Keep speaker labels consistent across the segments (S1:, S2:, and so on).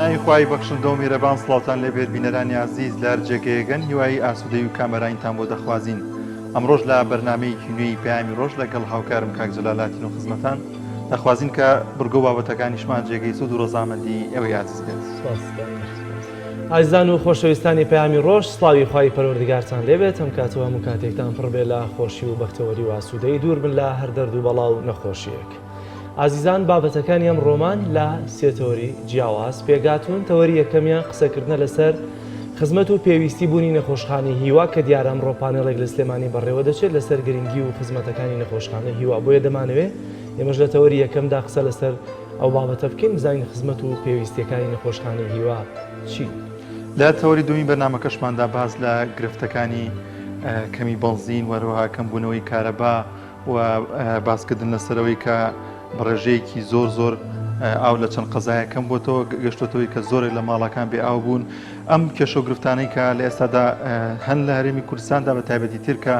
S1: ناوی خوای بەخشندە و میرەبان سڵاوتان لێبێت بینەرانی ئازیز لە هەر جێگەیەگەن هیوایی ئاسوودەی و کامەرانیتان بۆ دەخوازین ئەمڕۆژ لە بەرنمەیەکی نوێی پەیامی ڕۆژ لەگەڵ هاوکارم کاک جەلالاتین و خزمەتان دەخوازین کە بڕگە و بابەتەکانیشمان جێگەی سوود و ڕەزامەندی ئێوەی ئازیز بێت.
S2: سپاس. ئازیزان و خۆشەویستانی پەیامی ڕۆژ سڵاوی خوای پەروەردگارتان لێبێت هەم کات و هەموو کاتێکتان پڕ بێ لە خۆشی و بەختەوەری و ئاسوودەیی دوور بن لە هەر دەرد و بەڵا و نەخۆشییەک. ئازیزان بابەتەکانی ئەمڕۆمان لە سێ تەوەری جیاواز پێکهاتوون، تەوەری یەکەمیان قسەکردنە لەسەر خزمەت و پێویستی بوونی نەخۆشخانەی هیوا کە دیارە ئەمڕۆ پانێڵێک لە سلێمانی بەڕێوە دەچێت لەسەر گرنگی و خزمەتەکانی نەخۆشخانەی هیوا بۆیە دەمانەوێت ئێمەش لە تەوەری یەکەمدا قسە لەسەر ئەو بابەتە بکەین بزانین خزمەت و پێویستیەکانی نەخۆشخانەی هیوا چین.
S1: لە تەوەری دووەمی بەرنامەکەشماندا باس لە گرفتەکانی کەمی بەنزین وەروەها کەمبوونەوەی کارەبا و باسکردن لەسەرەوەی کە بەڕێژەیەکی زۆر زۆر ئاو لە چەند قەزایە کەم بۆتەوە گەشتۆتەوەی کە زۆرێک لە ماڵەکان بێ ئاو بوون ئەم کێشە و گرفتانەی کە لە ئێستادا هەن لە هەرێمی کوردستاندا بە تایبەتی تر کە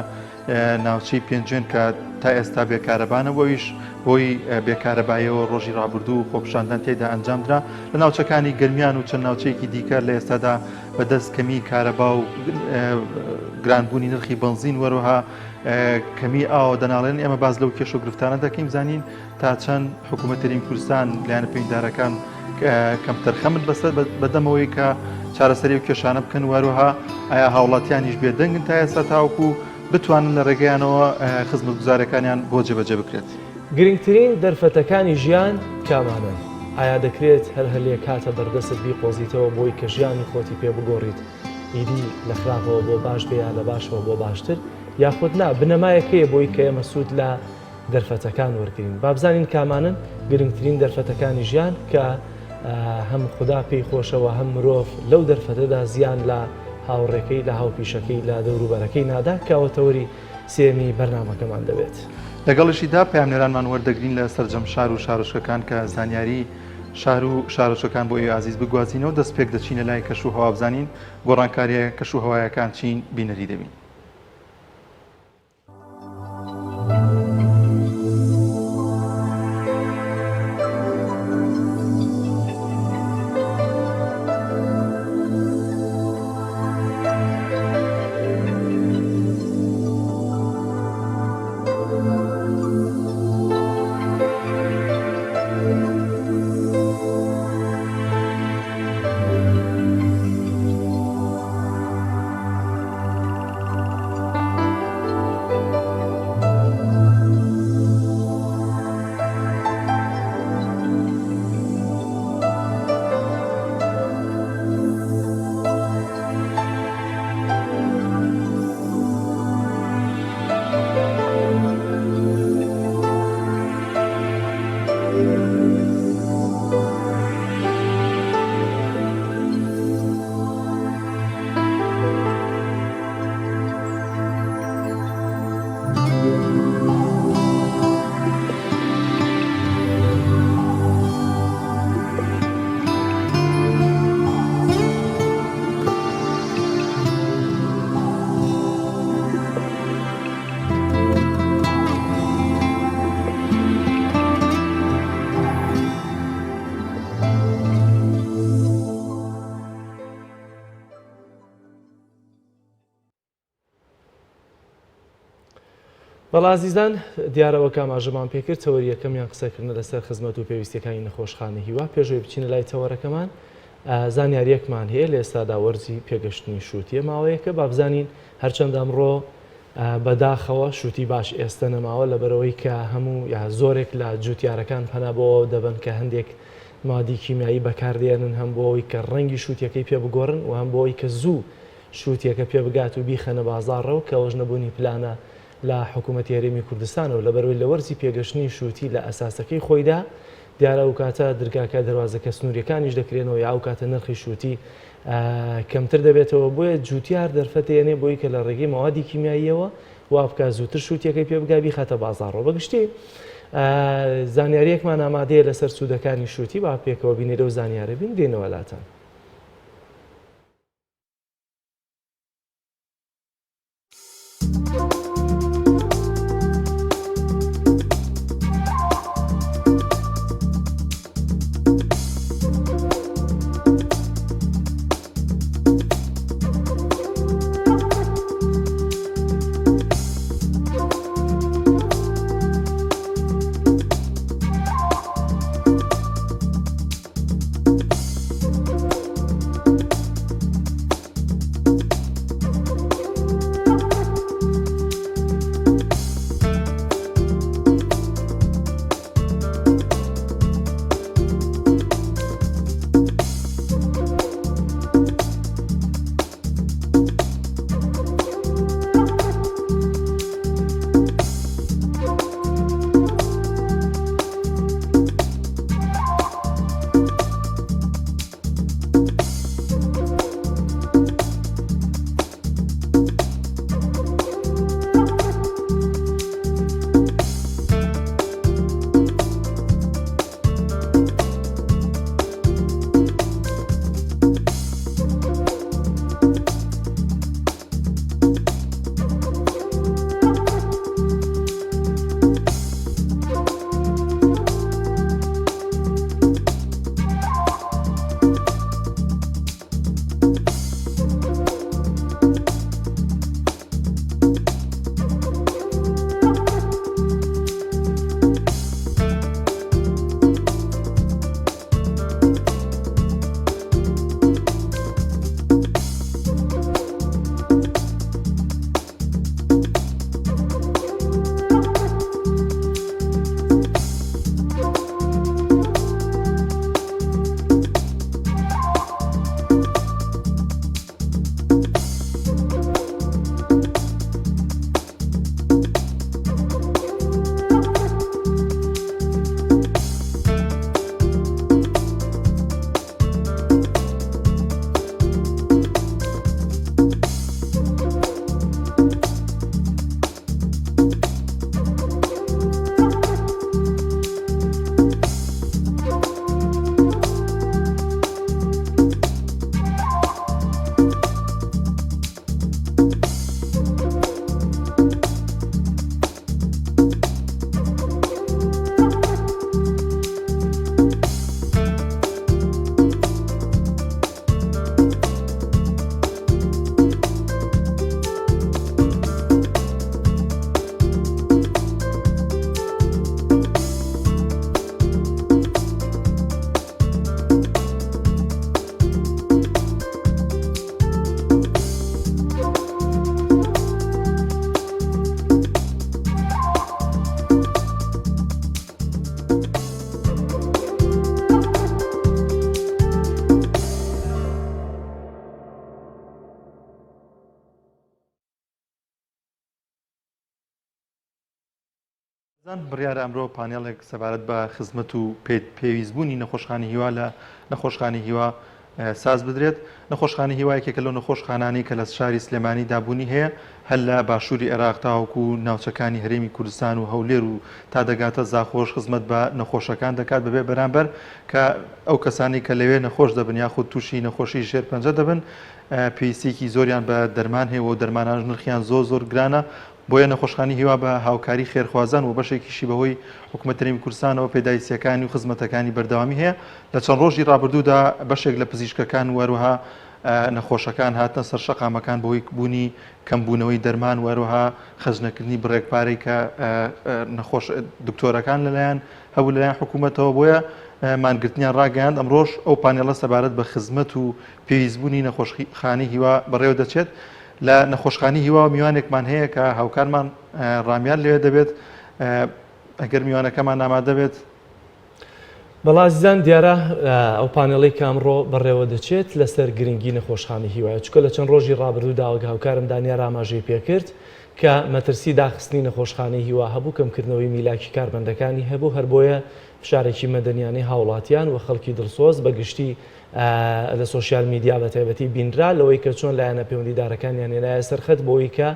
S1: ناوچەی پێنجوێن کە تا ئێستا بێکارەبانە بۆیش بۆی بێکارەبایەوە ڕۆژی ڕابردوو خۆپشاندان تێدا ئەنجامدرا لە ناوچەکانی گەرمیان و چەند ناوچەیەکی دیکە لە ئێستادا بەدەست کەمی کارەبا و گرانبوونی نرخی بنزین وەروها کەمی ئاوە دەناڵێن ئێمە باس لەو کێشە و گرفتانە دەکەین بزانین تا چەند حکوومەت هەرێمی کوردستان لایەنە پەیوەندیدارەکان کەمتەرخەمن بەسەر بەدەمەوەی کە چارەسەری و کێشانە بکەن واروها ئایا هاوڵاتیانیش بێدەنگن تا ئێستا تاوەکو بتوانن لە ڕێگەیانەوە خزمەتگوزارەکانیان بۆ جێبەجێ بکرێت.
S2: گرنگترین دەرفەتەکانی ژیان کامانەن؟ ئایا دەکرێت هەر هەلێک هاتە بەردەستت بیقۆزیتەوە بۆی کە ژیانی خۆتی پێ بگۆڕیت ئیدی لە خراپەوە بۆ باش بێ یا لە باشەوە بۆ باشتر یاخود نا بنەمایەک هەیە بۆی کە ئێمە سوود لە دەرفەتەکان وەرگرین با بزانین کامانن گرنگترین دەرفەتەکانی ژیان کە هەم خودا پێی خۆشەوە هەم مرۆڤ لەو دەرفەتەدا زیان لە هاوڕێکەی لە هاوپیشەکەی لە دەوروبەرەکەی نادا کەەوە تەوەری سێمی بەرنمەکەمان دەبێت.
S1: لەگەڵیشیدا پەیامنێرانمان وەردەگرین لە سەرجەم شار و شارۆچکەکان کە زانیاری شار و شارۆچکەکان بۆ ئێوەی ئازیز بگوازینەوە دەست پێک دەچینە لای کەش و هەوا بزانین گۆڕانکاریە کەش و هەوایەکان چین بینەری دەبین.
S2: بەڵێ ئازیزان دیارە وەک ئاماژەمان پێکرد تەوەری یەکەمیان قسەکردنە لەسەر خزمەت و پێویستیەکانی نەخۆشخانەی هیوا پێشەوەی بچینە لای تەوەرەکەمان زانیاریەکمان هەیە لە ئێستادا وەرزی پێگەشتنی شووتیە ماوەیەکە با بزانین هەرچەندە ئەمڕۆ بەداخەوە شووتی باش ئێستە نەماوە لەبەرئەوەی کە هەموو یا زۆرێک لە جووتیارەکان پەنا بۆ ئەوە دەبەن کە هەندێک مادی کیمیایی بەکاردێنن هەم بۆ ئەوەی کە ڕەنگی شووتیەکەی پێ بگۆڕن و هەم بۆ ئەوەی کە زوو شووتیەکە پێ بگات و بیخەنە بازاڕەوە کە ئەوەش نەبوونی پلانە لە حکوومەتی هەرێمی کوردستانەوە لەبەرئەوەی لە وەرزی پێگەشتنی شووتی لە ئەساسەکەی خۆیدا دیارە ئەوکاتە درگاکە دەروازەکە سنووریەکانیش دەکرێنەوە یا ئەوکاتە نرخی شووتی کەمتر دەبێتەوە بۆیە جوتیار دەرفەتێنێ بۆی کە لە ڕێگەی مەوادی کیمیاییەوە وا بکات زووتر شووتیەکەی پێ بگا بیخاتە بازاڕەوە بەگشتی زانیاریەکمان ئامادەیە لەسەر سوودەکانی شووتی با پێکەوە بینەرە و زانیارە بین دێنەوە لاتان.
S1: زان بڕیارە ئەمرۆ پانێڵێک سەبارەت بە خزمەت و پێویستبوونی نەخۆشخانەی هیوا لە نەخۆشخانەی هیوا ساز بدرێت. نەخۆشخانەی هیوا یەکێکە لەو نەخۆشخانانەی کە لە شاری سلێمانیدا بوونی هەیە، هەر لە باشووری عێراق تاوەکو ناوچەکانی هەرێمی کوردستان و هەولێر و تا دەگاتە زاخۆش خزمەت بە نەخۆشەکان دەکات بەبێ بەرامبەر کە ئەو کەسانەی کە لەوێ نەخۆش دەبن یاخود تووشی نەخۆشی شێرپەنجە دەبن پێویستیەکی زۆریان بە دەرمان هەیە و دەرمانانش نرخیان زۆر زۆر گرانە بۆیە نەخۆشخانەی هیوا بە هاوکاری خێرخوازان و بەشێکیشی بەهۆی حکومەتی هەرێمی کوردستانەوە پێداویستییەکانی و خزمەتەکانی بەردەوامی هەیە. لە چەند ڕۆژی ڕابردوودا بەشێک لە پزیشکەکان و هەروەها نەخۆشەکان هاتنە سەر شەقامەکان بەهۆی بوونی کەمبوونەوەی دەرمان و هەروەها خەرجنەکردنی بڕێک پارەی کە نەخۆش دکتۆرەکان لەلایەن هەبوو لەلایەن حکوومەتەوە بۆیە مانگرتنیان ڕاگەیاند. ئەمڕۆش ئەو پانێڵە سەبارەت بە خزمەت و پێویستبوونی نەخۆشخانەی هیوا بەڕێوە دەچێت. لە نەخۆشخانەی هیواوە میوانێکمان هەیە کە هاوکارمان ڕامیار لەوێ دەبێت ئەگەر میوانەکەمان ئامادە بێت.
S2: بەڵا ئازیزان دیارە ئەو پانێڵەی کە ئەمڕۆ بەڕێوە دەچێت لەسەر گرنگی نەخۆشخانەی هیوایە چونکە لە چەند ڕۆژی ڕابردوودا وەک هاوکارم دانیار ئاماژەی پێکرد کە مەترسی داخستنی نەخۆشخانەی هیوا هەبوو کەمکردنەوەی میلاکی کارمەندەکانی هەبوو هەر بۆیە فشارێکی مەدەنیانەی هاوڵاتیان و خەڵکی دڵسۆز بە گشتی لە سۆشیال میدیا بە تایبەتی بینرا لەوەی کە چۆن لایەنە پەیوەندیدارەکانیان هێنایە سەر خەت بۆی کە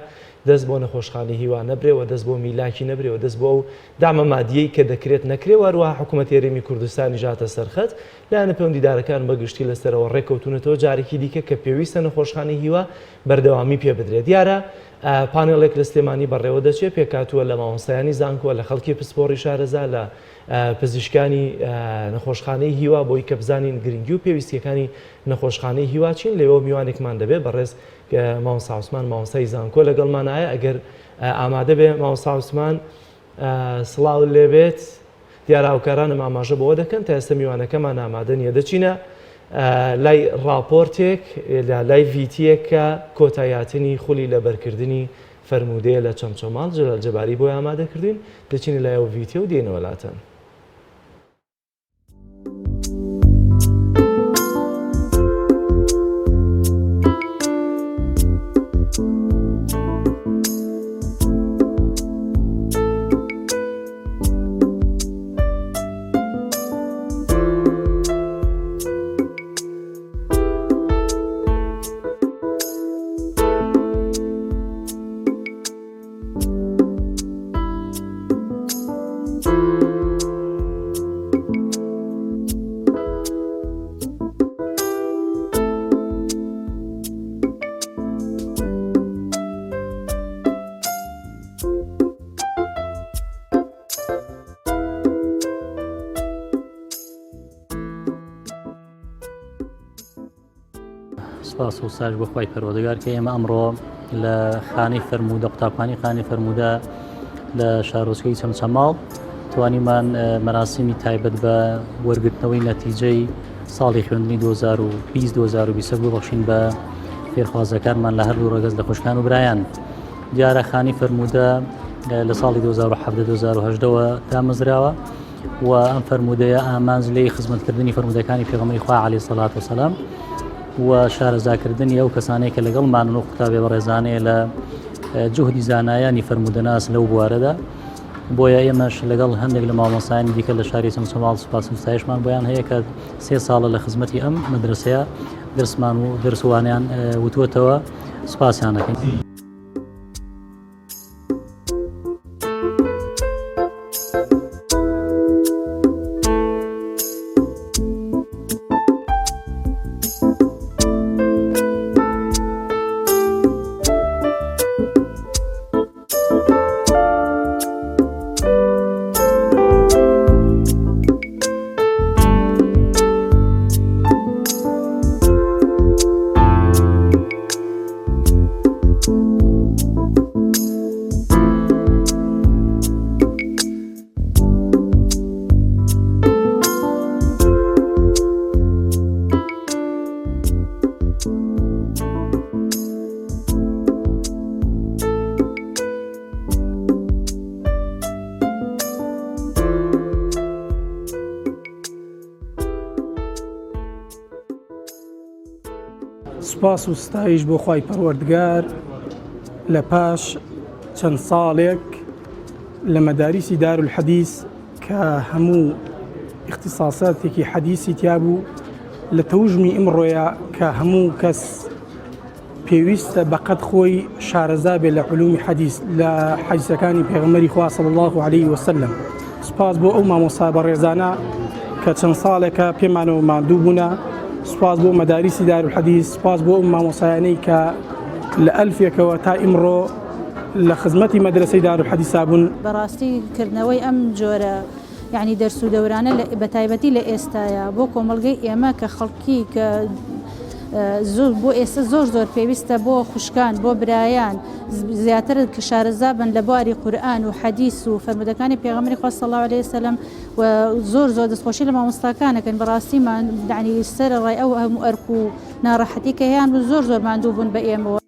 S2: دەست بۆ نەخۆشخانەی هیوا نەبرێ و دەست بۆ میلاکی نەبرێ و دەست بۆ ئەو دامە مادیەی کە دەکرێت نەکرێ و هەروەها حکوومەتی هەرێمی کوردستانیش هاتە سەر خەت لایەنە پەیوەندیدارەکان بە گشتی لەسەرەوە ڕێککەوتوونەتەوە جارێکی دیکە کە پێویستە نەخۆشخانەی هیوا بەردەوامی پێ بدرێت دیارە پانێڵێک لە سلێمانی بەڕێوە دەچێت پێکهاتووە لە مامۆستایانی زانکۆ لە خەڵکی پسپۆڕی شارەزا لە پزیشکانی نەخۆشخانەی هیوا بۆی کە بزانین گرنگی و پێویستیەکانی نەخۆشخانەی هیوا چین لەوێوە میوانێکمان دەبێت بەڕێز مامۆستا عوسمان مامۆستای زانکۆ لەگەڵمانایە ئەگەر ئامادە بێ مامۆستا عوسمان سڵاو لێبێت دیارە هاوکارانم ئاماژە بەوە دەکەن تا ئێستا میوانەکەمان ئامادە نییە دەچینە لای راپۆرتێک لە لای ڤیتیەک کە کۆتایاتنی خولی لەبەرکردنی فەرموودەیە لە چەمچەماڵ جەلال جەباری بۆی ئامادە کردوین، دەچینە لای ئەو ڤیتیە و دێینەوە لاتان.
S3: سپاس و ساش بۆ خوای پەروەردگار کە ئێمە ئەمڕۆ لە خانەی فەرموودە قوتابخانی خانی فەرموودە لە شارۆچکەی چەمچەماڵ توانیمان مەراسیمی تایبەت بە وەرگرتنەوەی نەتیجەی ساڵی خوێندنی 2020 2021 ببەخشین بە فێرخوازەکانمان لە هەردوو ڕەگەز لە خوشکان و برایان دیارە خانی فەرموودە لە ساڵی 2017 2010ەوە دامەزراوە و ئەم فەرموودەیە ئامانج لێی خزمەتکردنی فەرموودەکانی پێغەمبەری خوا عەلەیهی سەڵات وسەلام و شارەزاکردنی ئەو کەسانەی کە لەگەڵمانن و قوتابیە بەڕێزانەیە لە جوهدی زانایانی فەرموودەناس لەو بوارەدا بۆیە ئێمەش لەگەڵ هەندێک لە مامۆستایانی دیکە لە شاری چەمچەماڵ سوپاس و ستایشمان بۆیان هەیە کە سێ ساڵە لە خزمەتی ئەم مەدرسەیە درسمان و درسوانیان وتووەتەوە سوپاسیان دەکەین.
S4: سوپاس و ستایش بۆ خوای پەروەردگار لە پاش چەند ساڵێک. لە مەداریسی دارولحەدیس کە هەموو ئیختیساساتێکی حەدیسی تیا بوو لە تەوژمی ئیمڕۆیە کە هەموو کەس پێویستە بەقەد خۆی شارەزا بێ لە علومی حەدیث لە حەدیسەکانی پێغەمبەری خوا صلی الله علیه وسلم سوپاس بۆ ئەو مامۆستا بەڕێزانە کە چەند ساڵێکە پێمانەوە ماندوو بوونە سوپاس بۆ مەداریسی دارالحەدیث سوپاس بۆ ئەو مامۆسایانەی کە لە ئەلفێکەوە تا ئیمڕۆ لە خزمەتی مەدرەسەی دارالحەدیسا بوون.
S5: بەڕاستی کردنەوەی ئەم جۆرە یانی دەرس و دەورانە لە بەتایبەتی لە ئێستایا بۆ کۆمەڵگەی ئێمە کە خەڵکی کە زۆر بۆ ئێستا زۆر زۆر پێویستە بۆ خوشکان بۆ برایان زیاتر کە شارەزا بن لە بواری قورئان و حەدیس و فەرموودەکانی پێغەمبەری خوا صلی الله علیه وسلم و زۆر زۆر دەستخۆشی لە مامۆستاکان ئەکەین بەڕاستی مان یانی سەرەڕای ئەو هەموو ئەرک و ناڕەحەتی کە هەیان بوو زۆر زۆر ماندوو بوون بە ئێمەوە.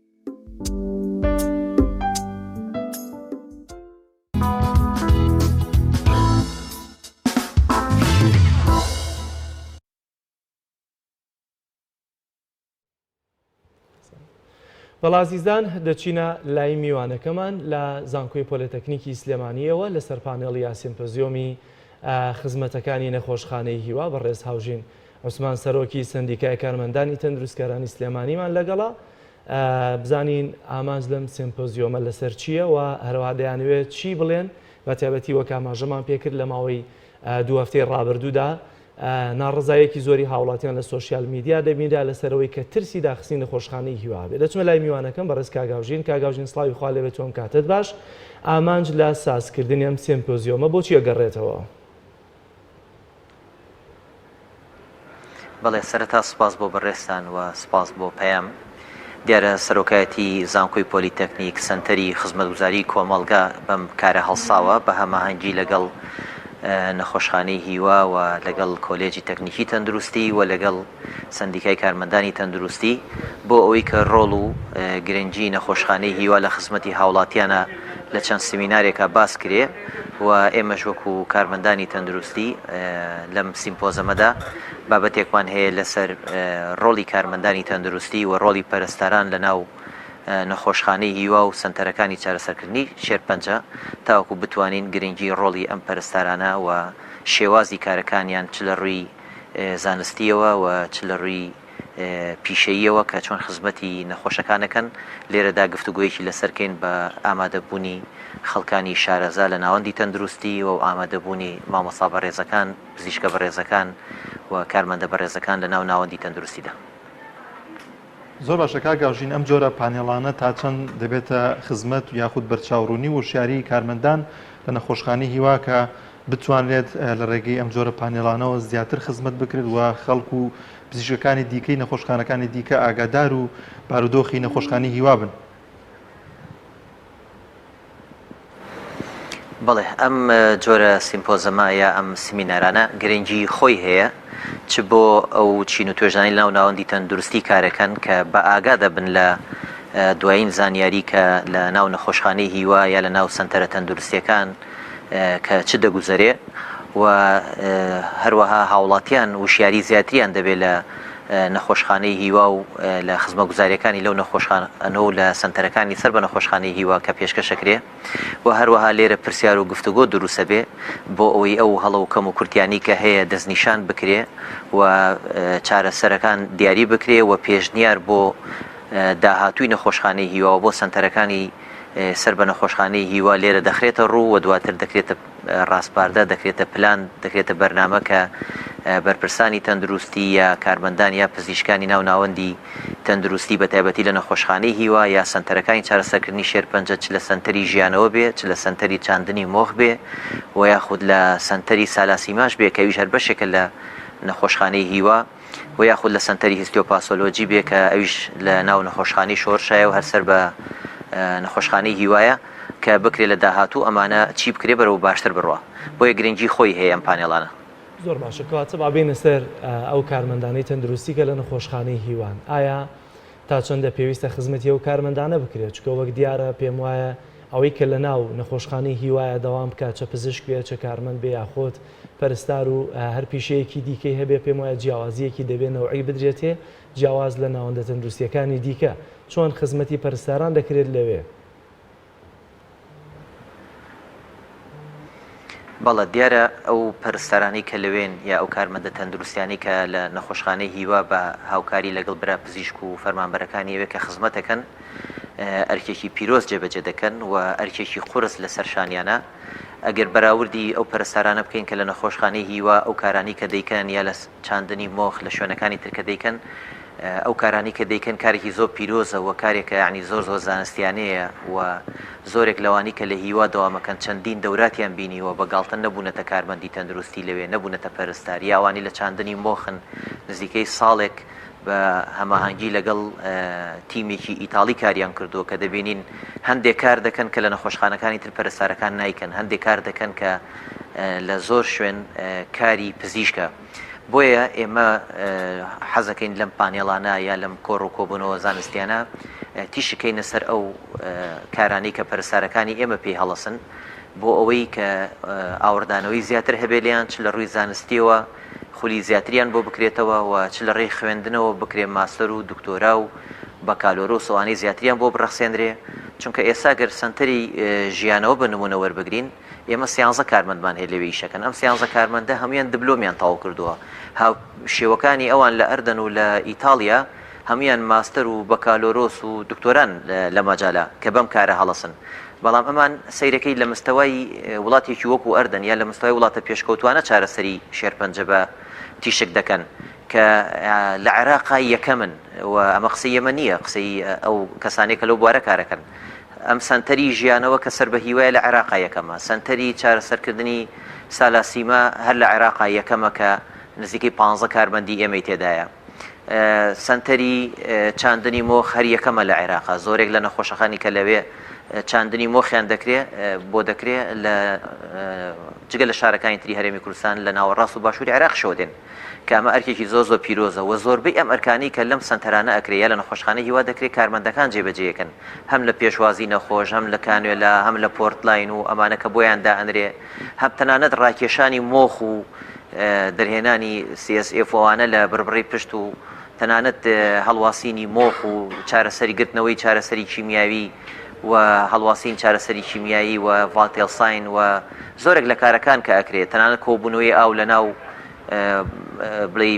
S2: بەڵێ ئازیزان دەچینە لای میوانەکەمان لە زانکۆی پۆلێتەکنیکی سلێمانیەوە لەسەر پانێڵی یا سیمپۆزیۆمی خزمەتەکانی نەخۆشخانەی هیوا بەڕێز هاوژین عوسمان سەرۆکی سندیکای کارمەندانی تەندروستکارانی سلێمانیمان لەگەڵە بزانین ئامانج لەم سیمپۆزیۆمە لەسەر چییە و هەروەها دەیانەوێت چی بڵێن بە تایبەتی وەک ئاماژەمان پێکرد لە ماوەی دوو هەفتەی ڕابردوودا ناڕەزاییەکی زۆری هاوڵاتیان لە سۆشیال میدیا دەبینرا لەسەرەوەی کە ترسی داخستنی نەخۆشخانەی هیوا هەبێت. دەچمە لای میوانەکەم بەڕێز کاک هاوژین. کاک هاوژین سڵاوی خوا لێبێت و ئەم کاتەت باش. ئامانج لە سازکردنی ئەم سێمپۆزیۆمە بۆچی ئەگەڕێتەوە؟
S6: بەڵێ سەرەتا سوپاس بۆ بەڕێزتان و سوپاس بۆ پەیام. دیارە سەرۆکایەتی زانکۆی پۆلیتەکنیک سەنتەری خزمەتگوزاری کۆمەڵگە بەم کارە هەڵساوە بە هەماهەنگی لەگەڵ نەخۆشخانەی هیوا و لەگەڵ کۆلێجی تەکنیکی تەندروستی و لەگەڵ سەندیکای کارمەندانی تەندروستی بۆ ئەوەی کە ڕۆڵ و گرنگی نەخۆشخانەی هیوا لە خزمەتی هاوڵاتیانە لە چەند سمینارێکا باس کرێ و ئێمەش وەکو کارمەندانی تەندروستی لەم سیمپۆزەمەدا بابەتێکمان هەیە لەسەر ڕۆڵی کارمەندانی تەندروستی و ڕۆڵی پەرستاران لە ناو نەخۆشخانەی هیوا و سەنتەرەکانی چارەسەرکردنی شێرپەنجە تاوەکو بتوانین گرنگی ڕۆڵی ئەم پەرستارانە و شێوازی کارەکانیان چ لە ڕووی زانستییەوە و چ لە ڕووی پیشەییەوە کە چۆن خزمەتی نەخۆشەکان ئەکەن، لێرەدا گفتوگۆیەکی لەسەر کەین بە ئامادەبوونی خەڵکانی شارەزا لە ناوەندی تەندروستی و ئامادەبوونی مامۆستا بەڕێزەکان، پزیشکە بەڕێزەکان و کارمەندە بەڕێزەکان لە ناو ناوەندی تەندروستیدا.
S1: زۆر باشە کاک ئاوژین ئەم جۆرە پانێڵانە تا چەند دەبێتە خزمەت یاخود بەرچاوڕوونی و وشیاری کارمەندان لە نەخۆشخانەی هیوا کە بتوانرێت لە ڕێگەی ئەم جۆرە پانێڵانەوە زیاتر خزمەت بکرێت و خەڵک و پزیشکەکانی دیکەی نەخۆشخانەکانی دیکە ئاگادار و بارودۆخی نەخۆشخانەی هیوا بن؟
S6: بەڵێ ئەم جۆرە سیمپۆزەمە یا ئەم سمینارانە گرنگی خۆی هەیە چ بۆ ئەو چین و توێژانەی لەناو ناوەندی تەندروستی کارەکەن کە بە ئاگا دەبن لە دوایین زانیاری کە لە ناو نەخۆشخانەی هیوا یا لە ناو سەنتەرە تەندروستیەکان کە چ دەگوزەرێ و هەروەها هاوڵاتیان وشیاری زیاتریان دەبێت لە نەخۆشخانەی هیوا و لە خزمەگوزاریەکانی لەو نەخۆشخانە و لە سەنتەرەکانی سەر بە نەخۆشخانەی هیوا کە پێشکەشەکرێ و هەروەها لێرە پرسیار و گفتوگۆ دروسەبێ بۆ ئەوەی ئەو هەڵە و کەم و کورتیانی کە هەیە دەستنیشان بکرێ و چارەسەرەکان دیاری بکرێ و پێشنیار بۆ داهاتووی نەخۆشخانەی هیوا و بۆ سەنتەرەکانی سەر بە نەخۆشخانەی هیوا لێرە دەخرێتە ڕوو و دواتر دەکرێتە ڕاسپاردە، دەکرێتە پلان، دەکرێتە بەرنامە کە بەرپرسانی تەندروستی یا کارمەندان یا پزیشکانی ناو ناوەندی تەندروستی بە تایبەتی لە نەخۆشخانەی هیوا یا سەنتەرەکانی چارەسەرکردنی شێرپەنجە چ لە سەنتەری ژیانەوە بێ چ لە سەنتەری چاندنی مۆخ بێ و یاخود لە سەنتەری سالاسیماش بێ کە ئەویش هەر بەشێکە لە نەخۆشخانەی هیوا. و یاخود لە سەنتەری هیستیۆپاسۆلۆجی بێ کە ئەویش لە ناو نەخۆشخانەی شۆرشایە و هەر سەر بە نەخۆشخانەی هیوایە کە بکرێ لە داهاتوو ئەمانە چی بکرێ بەرەو باشتر بڕوا بۆیە گرنگی خۆی هەیە ئەم پانێڵانە.
S2: زۆر باشە کەواتە با بێینە سەر ئەو کارمەندانەی تەندروستی کە لە نەخۆشخانەی هیوان ئایا تا چەندە پێویستە خزمەتی ئەو کارمەندانە بکرێت چونکە وەک دیارە پێم وایە ئەوەی کە لە ناو نەخۆشخانەی هیوایە دەوام بکات چە پزیشک بێ چە کارمەند بێ یاخود پەرستار و هەر پیشەیەکی دیکەی هەبێ پێم وایە جیاوازییەکی دەبێ نەوعی بدرێتێ جیاواز لە ناوەندە تەندروستییەکانی دیکە چۆن خزمەتی پەرستاران دەکرێت لەوێ؟
S6: بەڵێ دیارە ئەو پەرستارانەی کە لەوێن یا ئەو کارمەندە تەندروستیانەی کە لە نەخۆشخانەی هیوا بە هاوکاری لەگەڵ برا پزیشک و فەرمانبەرەکانی ئەوێ کە خزمەتەکەن ئەرکێکی پیرۆز جێبەجێ دەکەن و ئەرکێکی قورس لەسەر شانیانە ئەگەر بەراوردی ئەو پەرستارانە بکەین کە لە نەخۆشخانەی هیوا ئەو کارانەی کە دەیکەن یا لە چاندنی مۆخ لە شوێنەکانی تر کە دەیکەن ئەو کارانەی کە دەیکەن کارێکی زۆر پیرۆزە و کارێکە یانی زۆر زۆر زانستیانەیە و زۆرێک لەوانی کە لە هیوا دەوامەکەن چەندین دەوراتیان بینیوە بە گاڵتە نەبوونەتە کارمەندی تەندروستی لەوێ نەبوونەتە پەرستار یا ئەوانی لە چاندنی مۆخن نزیکەی ساڵێک بە هەماهەنگی لەگەڵ تیمێکی ئیتاڵی کاریان کردووە کە دەبینین هەندێک کار دەکەن کە لە نەخۆشخانەکانی تر پەرستارەکان نایکەن هەندێک کار دەکەن کە لە زۆر شوێن کاری پزیشکە. بۆیە ئێمە حەزەکەین لەم پانێڵانە یا لەم کۆڕ و کۆبوونەوە زانستیانە تیشک کەینە سەر ئەو کارانەی کە پەرستارەکانی ئێمە پێی هەڵەسن بۆ ئەوەی کە ئاوڕدانەوەی زیاتر هەبێ لێیان چ لە ڕووی زانستیەوە خولی زیاتریان بۆ بکرێتەوە و چ لە ڕێی خوێندنەوە بکرێ ماستەر و دکتۆرا و بەکالۆرۆس ئەوانەی زیاتریان بۆ بڕەخسێنرێ چونکە ئێستا گەر سەنتەری ژیانەوە بە نمونە وەربگرین ئێمە سیانزە کارمەندمان هەیە لەوێ ئیشەکەن، ئەم سیانزە کارمەندە هەموویان دبلۆمیان تەواو کردووە، هاوشێوەکانی ئەوان لە ئەردەن و لە ئیتاڵیا هەموویان ماستەر و بەکالۆرۆس و دکتۆران لە مەجالە کە بەم کارە هەڵەسن، بەڵام ئەمان سەیرەکەی لە مستەوای وڵاتێکی وەکو ئەردەن یا لە مستەوای وڵاتە پێشکەوتوانە چارەسەری شێرپەنجە بە تیشک دەکەن کە لە عێراقا یەکەمن و ئەمە قسەی ئێمە نییە قسەی ئەو کەسانەی کە لەو بوارە کارەکەن. ئەم سەنتەری ژیانەوە کە سەر بە هیوایە لە عێراقا یەکەمە، سەنتەری چارەسەرکردنی سالاسیما هەر لە عێراقا یەکەمە کە نزیکەی پانزە کارمەندی ئێمەی تێدایە. سەنتەری چاندنی مۆخ هەر یەکەمە لە عێراقا، زۆرێک لە نەخۆشەکانی کە لەوێ چاندنی مۆخیان دەکرێ بۆ دەکرێ لە جگە لە شارەکانی تری هەرێمی کوردستان لە ناوەڕاست و باشووری عێراقیشەوە دێن. کە ئەمە ئەرکێکی زۆر زۆر پیرۆزە و زۆربەی ئەم ئەرکانەی کە لەم سەنتەرانە ئەکرێ یا لە نەخۆشخانەی هیوا دەکرێ کارمەندەکان جێبەجێیەکەن هەم لە پێشوازی نەخۆش هەم لە کانوێلا هەم لە port line و ئەمانە کە بۆیان دائەنرێ هەم تەنانەت ڕاکێشانی مۆخ و دەرهێنانی CSF و ئەوانە لە بڕبڕەی پشت و تەنانەت هەڵواسینی مۆخ و چارەسەری گرتنەوەی چارەسەری کیمیاوی و هەڵواسین چارەسەری کیمیایی و vital sign و زۆرێک لە کارەکان کە ئەکرێ تەنانەت کۆبوونەوەی ئاو لە ناو بڵێی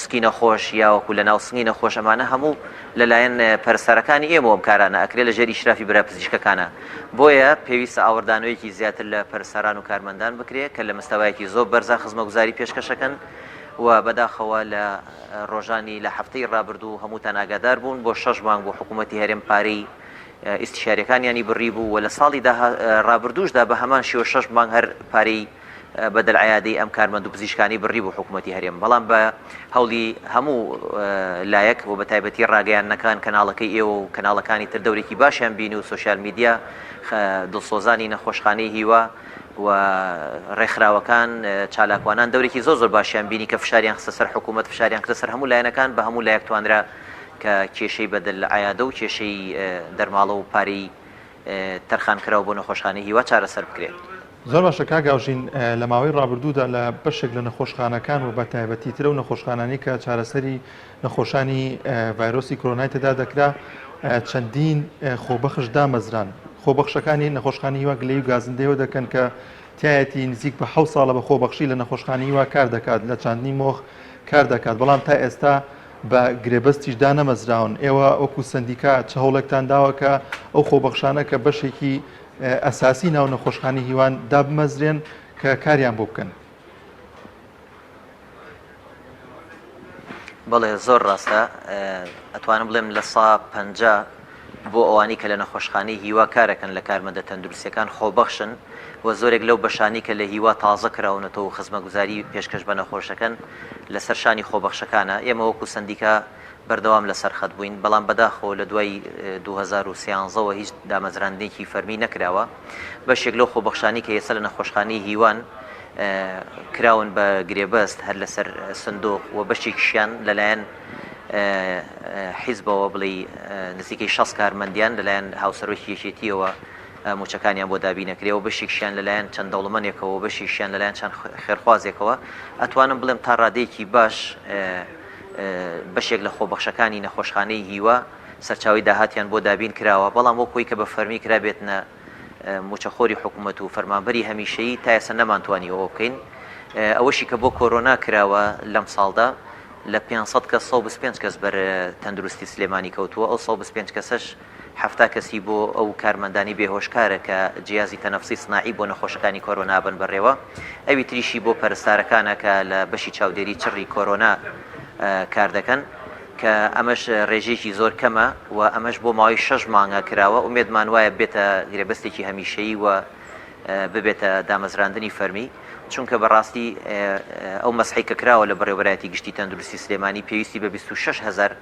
S6: سکی نەخۆش یاوەکو لە ناو سنگی نەخۆش ئەمانە هەموو لەلایەن پەرستارەکانی ئێمەوە ئەم کارانە ئەکرێ لە ژێر ئیشرافی برا پزیشکەکانە بۆیە پێویستە ئاوڕدانەوەیەکی زیاتر لە پەرستاران و کارمەندان بکرێ کە لە مستەوایەکی زۆر بەرزا خزمەگوزاری پێشکەشەکەن و بەداخەوە لە ڕۆژانی لە هەفتەی ڕابردوو هەمووتان ئاگادار بوون بۆ شەش مانگ بۆ حکوومەتی هەرێم پارەی ئیستیشاریەکانیانی بڕی بوو و لە ساڵی ڕابردووشدا بە هەمان شێوە شەش مانگ هەر پارەی بەدەل عیادەی ئەم کارمەند و پزیشکانی بڕی بوو حکوومەتی هەرێم بەڵام بە هەوڵی هەموو لایەک و بە تایبەتی ڕاگەیاندنەکان کەناڵەکەی ئێوە و کەناڵەکانی تر دەورێکی باشیان بینی و سۆشیال میدیا دڵسۆزانی نەخۆشخانەی هیوا و ڕێکخراوەکان چالاکوانان دەورێکی زۆر زۆر باشیان بینی کە فشاریان خستە سەر حکوومەت فشاریان کردە سەر هەموو لایەنەکان بە هەموو لایەک توانرا کە کێشەی بەدەل عیادە و کێشەی دەرماڵە و پارەی تەرخانکراو بۆ نەخۆشخانەی هیوا چارەسەر بکرێت.
S1: زۆر باشە کاک هاوژین، لە ماوەی ڕابردوودا لە بەشێک لە نەخۆشخانەکان و بە تایبەتی تر ئەو نەخۆشخانانەی کە چارەسەری نەخۆشانی ڤایرۆسی کۆرۆنای تێدا دەکرا چەندین خۆبەخش دامەزران. خۆبەخشەکانی نەخۆشخانەی هیوا گلەیی و گازندەیەوە دەکەن کە تایەتی نزیک بە حەوت ساڵە بە خۆبەخشی لە نەخۆشخانەی هیوا کار دەکات، لە چاندنی مۆخ کار دەکات، بەڵام تا ئێستا بە گرێبەستیش دانەمەزراون. ئێوە وەکو سەندیکا چ هەوڵێکتان داوە کە ئەو خۆبەخشانە کە بەشێکی ئەساسی ناو نەخۆشخانەی هیوان دابمەزرێن کە کاریان بۆ بکەن؟
S6: بەڵێ زۆر ڕاستە ئەتوانم بڵێم لە سا 50 بۆ ئەوانی کە لە نەخۆشخانەی هیوا کارەکەن لە کارمەندە تەندروستیەکان خۆبەخشن و زۆرێک لەو بەشانی کە لە هیوا تازە کراونەتەوە و خزمەگوزاری پێشکەش بە نەخۆشەکەن لەسەر شانی خۆبەخشەکانە ئێمە وەکو سەندیکا بەردەوام لەسەر خەت بووین بەڵام بەداخەوە لە دوای 2013 وە هیچ دامەزراندنێکی فەرمی نەکراوە بەشێک لەو خۆبەخشانی کە ئێستا لە نەخۆشخانەی هیوان کراون بە گرێبەست هەر لەسەر سندوق و بەشێکیشیان لەلایەن حیزبەوە بڵێی نزیکەی 60 کارمەندیان لەلایەن هاوسەرۆکی یەکێتیەوە موچەکانیان بۆ دابینەکرێ و بەشێکیشیان لەلایەن چەند دەوڵەمەنێکەوە و بەشێکیشیان لەلایەن چەند خێرخوازێکەوە ئەتوانم بڵێم تا ڕادەیەکی باش بەشێک لە خۆبەخشەکانی نەخۆشخانەی هیوا سەرچاوەی داهاتیان بۆ دابین کراوە بەڵام وەک خۆی کە بە فەرمی کرابێتنە. مووچەخۆری حکوومەت و فەرمانبەری هەمیشەیی تا ئێستا نەمانتوانیوە ئەوە بکەین. ئەوەشی کە بۆ کۆرۆنا کراوە لەم ساڵدا لە 500 کەس 125 کەس بەر تەندروستی سلێمانی کەوتووە، ئەو 125 کەسەش 70 کەسی بۆ ئەو کارمەندانی بێهۆشکارە کە جیازی تەنەفسی سناعی بۆ نەخۆشەکانی کۆرۆنا بن بەڕێوە، ئەوی تریشی بۆ پەرستارەکانە کە لە بەشی چاودێری چڕی کۆرۆنا کار دەکەن. کە ئەمەش ڕێژەیەکی زۆر کەمە و ئەمەش بۆ ماوەی شەش مانگە کراوە، ئومێدمان وایە ببێتە گرێبەستێکی هەمیشەیی و ببێتە دامەزراندنی فەرمی، چونکە بەڕاستی ئەو مەسحەی کە کراوە لە بەڕێوەبەرایەتی گشتی تەندروستی سلێمانی پێویستی بە 26000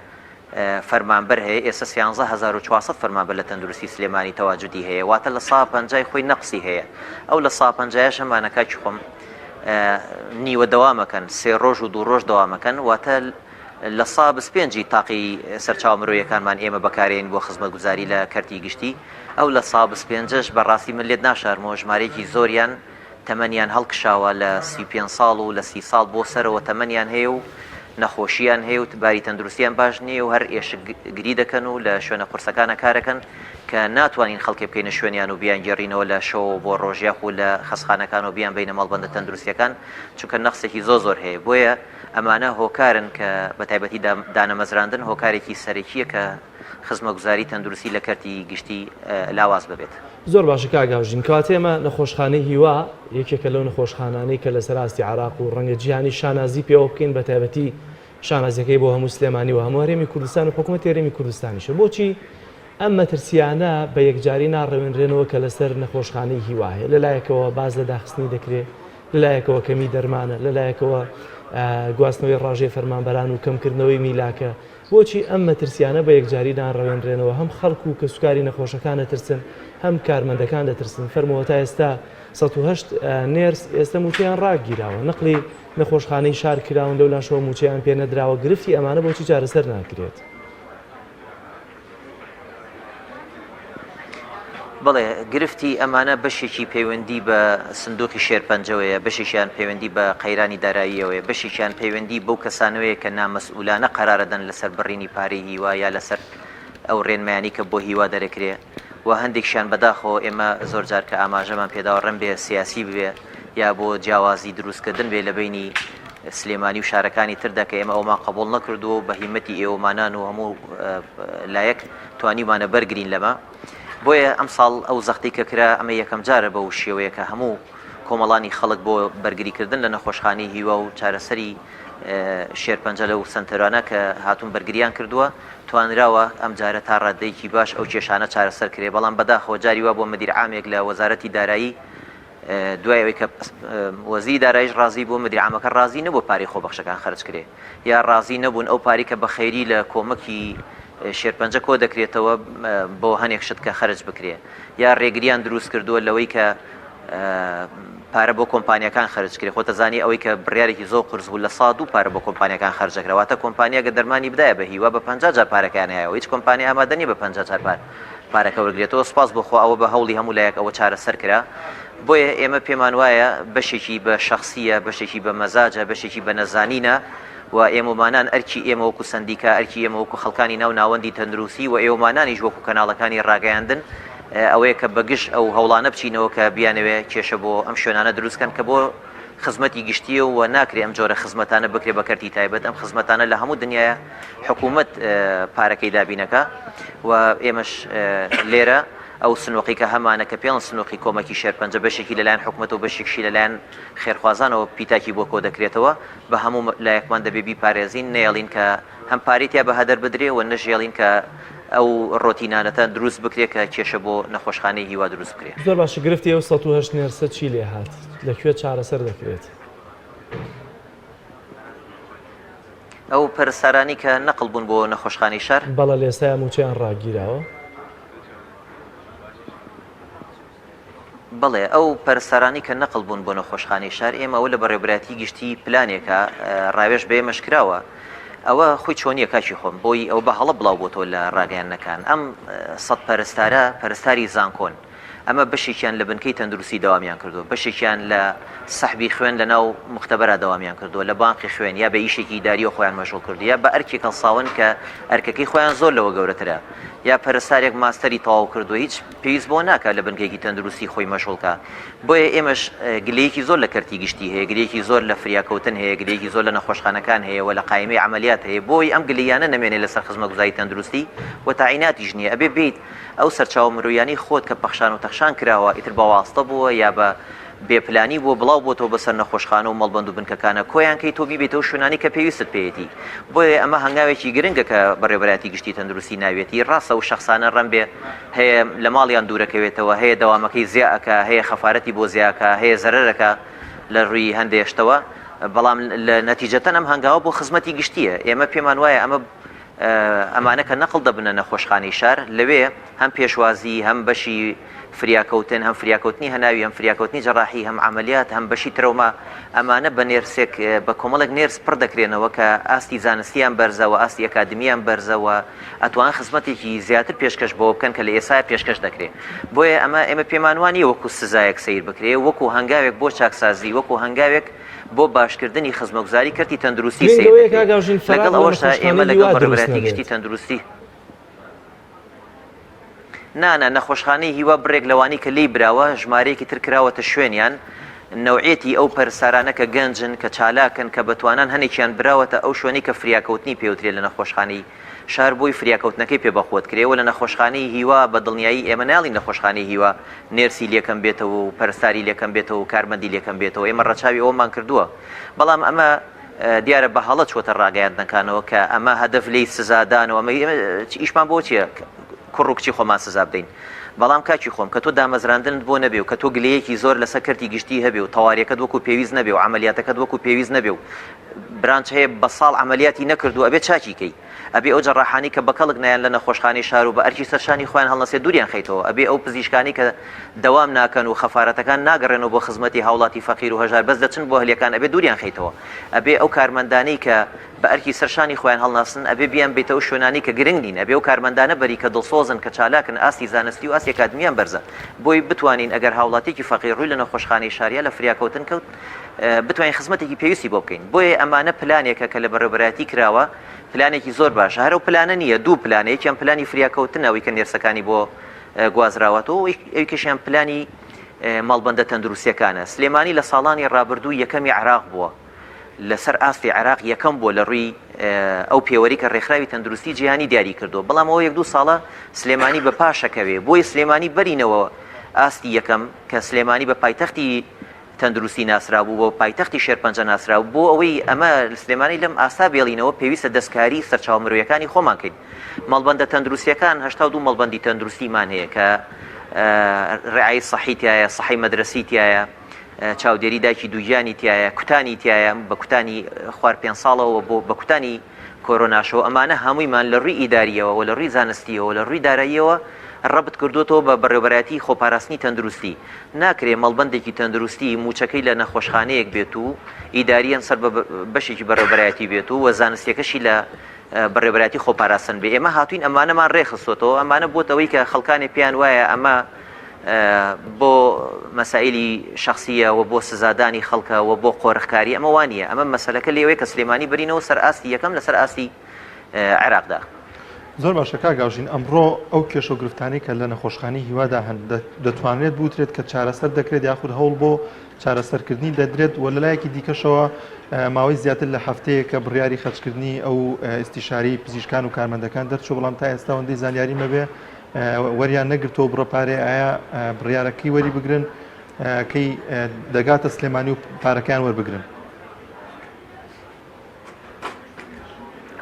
S6: فەرمانبەر هەیە، ئێستا 13400 فەرمانبەر لە تەندروستی سلێمانی تەواجودی هەیە، واتە لە سا پەنجای خۆی نەقسی هەیە، ئەو لە سا پەنجایەش هەمانە کاکی خۆم نیوە دەوامەکەن، سێ ڕۆژ و دوو ڕۆژ دەوامەکەن، واتە لە سا 25 ی تاقی سەرچاوە مرۆیەکانمان ئێمە بەکارێین بۆ خزمەتگوزاری لە کەرتی گشتی، ئەو لە سا 25 ەش بە ڕاستی من لێت ناشارمەوە ژمارەیەکی زۆریان تەمەنیان هەڵکشاوە لە 35 ساڵ و لە 30 ساڵ بۆ سەرەوە تەمەنیان هەیە و نەخۆشیان هەیە و باری تەندروستیان باش نییە و هەر ئێشکگری دەکەن و لە شوێنە قورسەکانە کارەکەن کە ناتوانین خەڵکێ بکەینە شوێنیان و بیانگێڕینەوە لە شەوەوە بۆ ڕۆژ یاخو لە خەستخانەکانەوە بیانبەینە مەڵبەندە تەندروستیەکان چونکە نەقسێکی زۆر زۆر هەیە بۆیە ئەمانە هۆکارن کە بەتایبەتی دانەمەزراندن هۆکارێکی سەرەکییە کە خزمەگوزاری تەندروستی لە کەرتی گشتی لاواز ببێت.
S2: زۆر باشە کاک هاوژین، کەواتە ئێمە نەخۆشخانەی هیوا یەکێکە لەو نەخۆشخانانەی کە لەسەر ئاستی عێراق و ڕەنگە جیهانیش شانازی پێوە بکەین بەتایبەتی شانازیەکەی بۆ هەموو سلێمانی و هەموو هەرێمی کوردستان و حکوومەتی هەرێمی کوردستانیشە بۆچی ئەم مەترسیانە بە یەکجاری ناڕەوێنرێنەوە کە لەسەر نەخۆشخانەی هیوا هەیە لەلایەکەوە باس لە داخستنی دەکرێت لەلایەکەوە کەمی دەرمانە، لەلایەکەوە گواستنەوەی ڕاژەی فەرمانبەران و کەمکردنەوەی میلاکە، بۆچی ئەم مەترسیانە بە یەکجاری ناڕەوێنرێنەوە، هەم خەڵک و کەسوکاری نەخۆشەکان دەترسن، هەم کارمەندەکان دەترسن، فەرمووە تا ئێستا 108 نێرس ئێستا مووچەیان ڕاگیراوە، نەقلی نەخۆشخانەی شار کراون، لەولاشەوە مووچەیان پێ نەدراوە، گرفتی ئەمانە بۆچی چارەسەر ناکرێت؟
S6: بەڵێ گرفتی ئەمانە بەشێکی پەیوەندی بە سندوقی شێرپەنجەوەیە، بەشێکیان پەیوەندی بە قەیرانی داراییەوەیە، بەشێکیان پەیوەندی بەو کەسانەوەیە کە نامەسئولانە قەرارەدەن لەسەر بڕینی پارەی هیوا یا لەسەر ئەو ڕێنمایانی کە بۆ هیوا دەرەکرێ و هەندێکشیان بەداخەوە ئێمە زۆر جار کە ئاماژەمان پێداوە ڕەنبێ سیاسی ببێ یا بۆ جیاوازی دروستکردن بێ لە بەینی سلێمانی و شارەکانی تردا کە ئێمە ئەومان قبوڵ نەکردووە و بە هیمەتی ئێوەمانان و هەموو لایەک توانیومانە بەرگرین لەمە بۆیە ئەمساڵ ئەو زەختی کە کرا ئەمە یەکەم جارە بەو شێوەیە کە هەموو کۆمەڵانی خەڵک بۆ بەرگریکردن لە نەخۆشخانەی هیوا و چارەسەری شێرپەنجە لەو سەنتەرانە کە هاتوون بەرگریان کردووە توانراوە ئەمجارە تا ڕادەیەکی باش ئەو کێشانە چارەسەر کرێ بەڵام بەداخەوە جاری وا بۆ مدیر عامێک لە وەزارەتی دارایی دوای ئەوەی کە وەزیری داراییش ڕازی بوو، مدیر عامەکە ڕازی نەبوو پارەی خۆبەخشەکان خەرج کرێ یا ڕازی نەبوون ئەو پارەی کە بە خەیری لە کۆمەکی شێرپەنجە کۆ دەکرێتەوە بۆ هەنێک شت کە خەرج بکرێ یا ڕێگریان دروست کردووە لەوەی کە پارە بۆ کۆمپانیەکان خەرج کرێ خۆتە زانی ئەوەی کە بڕیارێکی زۆر قورس بوو لە سا دوو پارە بۆ کۆمپانیەکان خەرج دەکرا واتە کۆمپانیا گە دەرمانی بدایە بە هیوا بە 50 جار پارەکەیان هەیە هیچ کۆمپانیا ئامادە نییە بە 50 جار پار پارەکە وەرگرێتەوە، سوپاس بۆ خوا ئەوە بە هەوڵی هەموو لایەک ئەوە چارەسەر کرا، بۆیە ئێمە پێمان وایە بەشێکی بە شەخسییە، بەشێکی بە مەزاجە، بەشێکی بە نەزانینە و ئێمەمانان ئەرکی ئێمە وەکو سەندیکا، ئەرکی ئێمە وەکو خەڵکانی ناو ناوەندی تەندروستی و ئێوەمانانیش وەکو کەناڵەکانی ڕاگەیاندن ئەوەیە کە بە گژ ئەو هەوڵانە بچینەوە کە بیانەوێ کێشە بۆ ئەم شوێنانە دروست کەن کە بۆ خزمەتی گشتییە و ناکرێ ئەم جۆرە خزمەتانە بکرێ بە کەرتی تایبەت، ئەم خزمەتانە لە هەموو دنیایە حکوومەت پارەکەی دابینەکا و ئێمەش لێرە ئەو سنووقی کە هەمانە کە پێڵن سنووقی کۆمەکی شێرپەنجە بەشێکی لەلایەن حکوومەت و بەشێکشی لەلایەن خێرخوازانەوە پیتاکی بۆ کۆ دەکرێتەوە بە هەموو لایەکمان دەبێ بیپارێزین نەیەڵین کە هەم پارەی تیا بە هەدەر بدرێ و نەژێڵین کە ئەو ڕۆتینانەتە دروست بکرێ کە کێشە بۆ نەخۆشخانەی هیوا دروست بکرێ.
S2: زۆر باشە گرفتی ئەو 108 نێرسە چی لێ هات؟ لە کوێ چارەسەر دەکرێت؟
S6: ئەو پەرستارانی کە نەقڵ بوون بۆ نەخۆشخانەی شار؟
S2: بەڵێ لە ئێستایا مووچەیان ڕاگیراوە.
S6: بەڵێ ئەو پەرستارانەی کە نەقڵ بوون بۆ نەخۆشخانەی شار ئێمە ئەوە لە بەڕێوەبەرایەتی گشتی پلانێکە ڕاوێژ بە ئێمەش کراوە ئەوە خۆی چۆنیە کاکی خۆم بۆی ئەو بە هەڵە بڵاو بۆتەوە لە ڕاگەیاندنەکان ئەم سەد پەرستارە پەرستاری زانکۆن ئەمە بەشێکیان لە بنکەی تەندروستی دەوامیان کردووە، بەشێکیان لە سەحبی خوێن لە ناو موختەبەرا دەوامیان کردووە، لە بانقی خوێن یا بە ئیشێکی ئیداریەوە خۆیان مەشغوڵ کردووە یا بە ئەرکێک هەڵساون کە ئەرکەکەی خۆیان زۆر لەوە گەورەترە. یا پەرستارێک ماستەری تەواو کردووە هیچ پێویست بەوە ناکات لە بنکەیەکی تەندروستی خۆی مەشغوڵ کا. بۆیە ئێمەش گلەیەکی زۆر لە کەرتی گشتی هەیە، گلەیەکی زۆر لە فریاکەوتن هەیە، گلەیەکی زۆر لە نەخۆشخانەکان هەیە و لە قایمەی عەمەلیات هەیە، بۆی ئەم گلەییانە نەمێنێ لەسەر خزمەتگوزاری تەندروستی و تەعیناتیش نییە، ئەبێ بێیت ئەو سەرچاوە مرۆییانەی خۆت کە پەخشان و تەخشان کراوە ئیتر بە واستە بووە یا بە بێ پلانی بووە بڵاو بۆتەوە بەسەر نەخۆشخانە و مەڵبەند و بنکەکانە کۆیان کەی تۆ بیبەیتەوە شوێنانی کە پێویستت پێیەتی بۆیە ئەمە هەنگاوێکی گرنگە کە بەڕێوەبەرایەتی گشتی تەندروستی ناویەتی ڕاستە ئەو شەخسانە ڕەنبێ هەیە لە ماڵیان دوورەکەوێتەوە هەیە دەوامەکەی زیا ئەکا هەیە خەفارەتی بۆ زیا ئەکا هەیە زەرەر ئەکا لە ڕووی هەندێ شتەوە بەڵام لە نەتیجەتەن ئەم هەنگاوە بۆ خزمەتی گشتیە ئێمە پێمان وایە ئەمە ئەمانە کە نەقڵ دەبنە نەخۆشخانەی شار لەوێ هەم پێشوازی هەم بەشی فریاکەوتن هەم فریاکەوتنی هەناوی هەم فریاکەوتنی جەڕاحی هەم عەمەلیات هەم بەشی ترەوما ئەمانە بە نێرسێک بە کۆمەڵێک نێرس پڕ دەکرێنەوە کە ئاستی زانستیان بەرزە و ئاستی ئەکادمیان بەرزە و ئەتوان خزمەتێکی زیاتر پێشکەش بەوە بکەن کە لە ئێسایا پێشکەش دەکرێ بۆیە ئەمە ئێمە پێمان وا نییە وەکو سزایەک سەیر بکرێ وەکو هەنگاوێک بۆ چاکسازی وەکو هەنگاوێک بۆ باشکردنی خزمەگوزاری کەرتی تەندروستی
S2: گرنگ
S6: سەیر
S2: ئەوەیە
S6: دەکرێ
S2: کاک ئاوژین
S6: لەگەڵ
S2: فەراغ لە
S6: ئەوەشدا ئێمە
S2: نەخۆشخانەی
S6: لەگەڵ
S2: هیوا دروست
S6: بەڕێوەبەرایەتی گشتی
S2: نەبێت.
S6: تەندروستی نا نا نەخۆشخانەی هیوا بڕێک لەوانەی کە لێی براوە ژمارەیەکی تر کراوەتە شوێنیان، نەوعیەتی ئەو پەرستارانە کە گەنجن کە چالاکن کە بەتوانان هەنێکیان براوەتە ئەو شوێنەی کە فریاکەوتنی پێوترێ لە نەخۆشخانەی شار بۆی فریاکەوتنەکەی پێ بەقوەت کرێ وە لە نەخۆشخانەی هیوا بە دڵنیایی ئێمە نایەڵین نەخۆشخانەی هیوا نێرسی لێکەم بێتەوە و پەرستاری لێکەم بێتەوە و کارمەندی لێکەم بێتەوە ئێمە ڕەچاوی ئەوەمان کردووە بەڵام ئەمە دیارە بە هەڵە چووەتە ڕاگەیاندنەکانەوە کە ئەمە هەدەف لێی سزادان و ئەمە ئێمە ئیشمان بۆ چییە کوڕ و کچی خۆمان سزا بدەین بەڵام کاکی خۆم کە تۆ دامەزراندنت بۆ نەبێ و کە تۆ گلەیەکی زۆر لەسەر کەرتی گشتی هەبێ و تەواریەکەت وەکو پێویست نەبێ و عەمەلیاتەکەت وەکو پێویست نەبێ و branch هەیە بە ساڵ عەمەلیاتی نەکردووە ئەبێ چاکی کەی ئەبێ ئەو جەڕاحانەی کە بەکەڵک نایەن لە نەخۆشخانەی شار و بە ئەرکی سەرشانی خۆیان هەڵنەسێ دووریان خەیتەوە ئەبێ ئەو پزیشکانەی کە دەوام ناکەن و خەفارەتەکان ناگەڕێنەوە بۆ خزمەتی هاوڵاتی فەقیر و هەژار بەس دەچن بۆ ئەهلیەکان ئەبێ دووریان خەیتەوە ئەبێ ئەو کارمەندانەی کە بە ئەرکی سەرشانی خۆیان هەڵناسن ئەبێ بیان بەیتە ئەو شوێنانەی کە گرنگ نین ئەبێ ئەو کارمەندانە بەری کە دڵسۆزن کە چالاکن ئاستی زانستی و ئاستی ئەکادمیان بەرزە بۆی بتوانین ئەگەر هاوڵاتیەکی فەقیر ڕووی لە نەخۆشخانەی شار یا لە فریاکەوتن کەوت بتوانین خزمەتێکی پێویستی بۆ بکەین بۆیە ئەمانە پلانێکە کە لە بەڕێوەبەرایەتی کراوە پلانێکی زۆر باشە هەر ئەو پلانە نییە دوو پلانە یەکیان پلانی فریاکەوتنە ئەوەی کە نێرسەکانی بۆ گوازراوەتەوە ئەویکەشیان پلانی مەڵبەندە تەندروستیەکانە سلێمانی لە ساڵانی ڕابردوو یەکەمی عێراق بووە لەسەر ئاستی عێراق یەکەم بووە لە ڕووی ئەو پێوەری کە ڕێکخراوی تەندروستی جیهانی دیاری کردووە بەڵام ئەوە یەک دوو ساڵە سلێمانی بە پاشەکەوێ بۆی سلێمانی بەرینەوە ئاستی یەکەم کە سلێمانی بە پایتەختی تەندروستی ناسرابوو بە پایتەختی شێرپەنجە ناسرابوو، بۆ ئەوەی ئەمە سلێمانی لەم ئاستە بێڵینەوە پێویستە دەستکاری سەرچاوە مرۆیەکانی خۆمان کەین. مەڵبەندە تەندروستیەکان 82 مەڵبەندی تەندروستیمان هەیە کە رعایەی سەحی تیایە، سەحی مەدرەسی تیایە، چاودێری دایکی دووگیانی تیایە، کوتانی تیایە بە کوتانی خوار پێنج ساڵەوە بۆ بە کوتانی کۆرۆناشەوە ئەمانە هەموویمان لە ڕووی ئیدارییەوە و لە ڕووی زانستییەوە و لە ڕووی داراییەوە ڕەبت کردووەتەوە بە بەڕێوەبەرایەتیی خۆپاراستنی تەندروستی. ناکرێ مەڵبەندێکی تەندروستی مووچەکەی لە نەخۆشخانەیەک بێت و ئیدارییەن سەر بە بەشێکی بەڕێوەبەرایەتی بێت و و زانستییەکەشی لە بەڕێوەبەرایەتی خۆپاراستن بێ. ئێمە هاتووین ئەمانەمان ڕێکخستۆتەوە، ئەمانە بۆتە ئەوەی کە خەڵکانێ پێیان وایە ئەمە بۆ مەسائیلی شەخسییە و بۆ سزادانی خەڵکە و بۆ قۆرخکاری، ئەمە وا نییە. ئەمە مەسەلەکە لێوەیە کە سلێمانی بەرینەوە سەر ئاستی یەکەم لەسەر ئاستی عێراقدا.
S1: زۆر باشە کاک ئاوژین، ئەمڕۆ ئەو کێشە و گرفتانەی کە لە نەخۆشخانەی هیوادا هەن دەتوانرێت بوترێت کە چارەسەر دەکرێت یاخود هەوڵ بۆ چارەسەرکردنی دەدرێت و لەلایەکی دیکەشەوە ماوەی زیاتر لە هەفتەیەکە بڕیاری خەرجکردنی ئەو ئیستیشارەی پزیشکان و کارمەندەکان دەرچوو بەڵام تا ئێستا ئەوەندەی زانیاریم هەبێ وەریان نەگرتەوە بڕە پارەیە ئایا بڕیارەکەی وەری بگرن کەی دەگاتە سلێمانی و پارەکەیان وەربگرن؟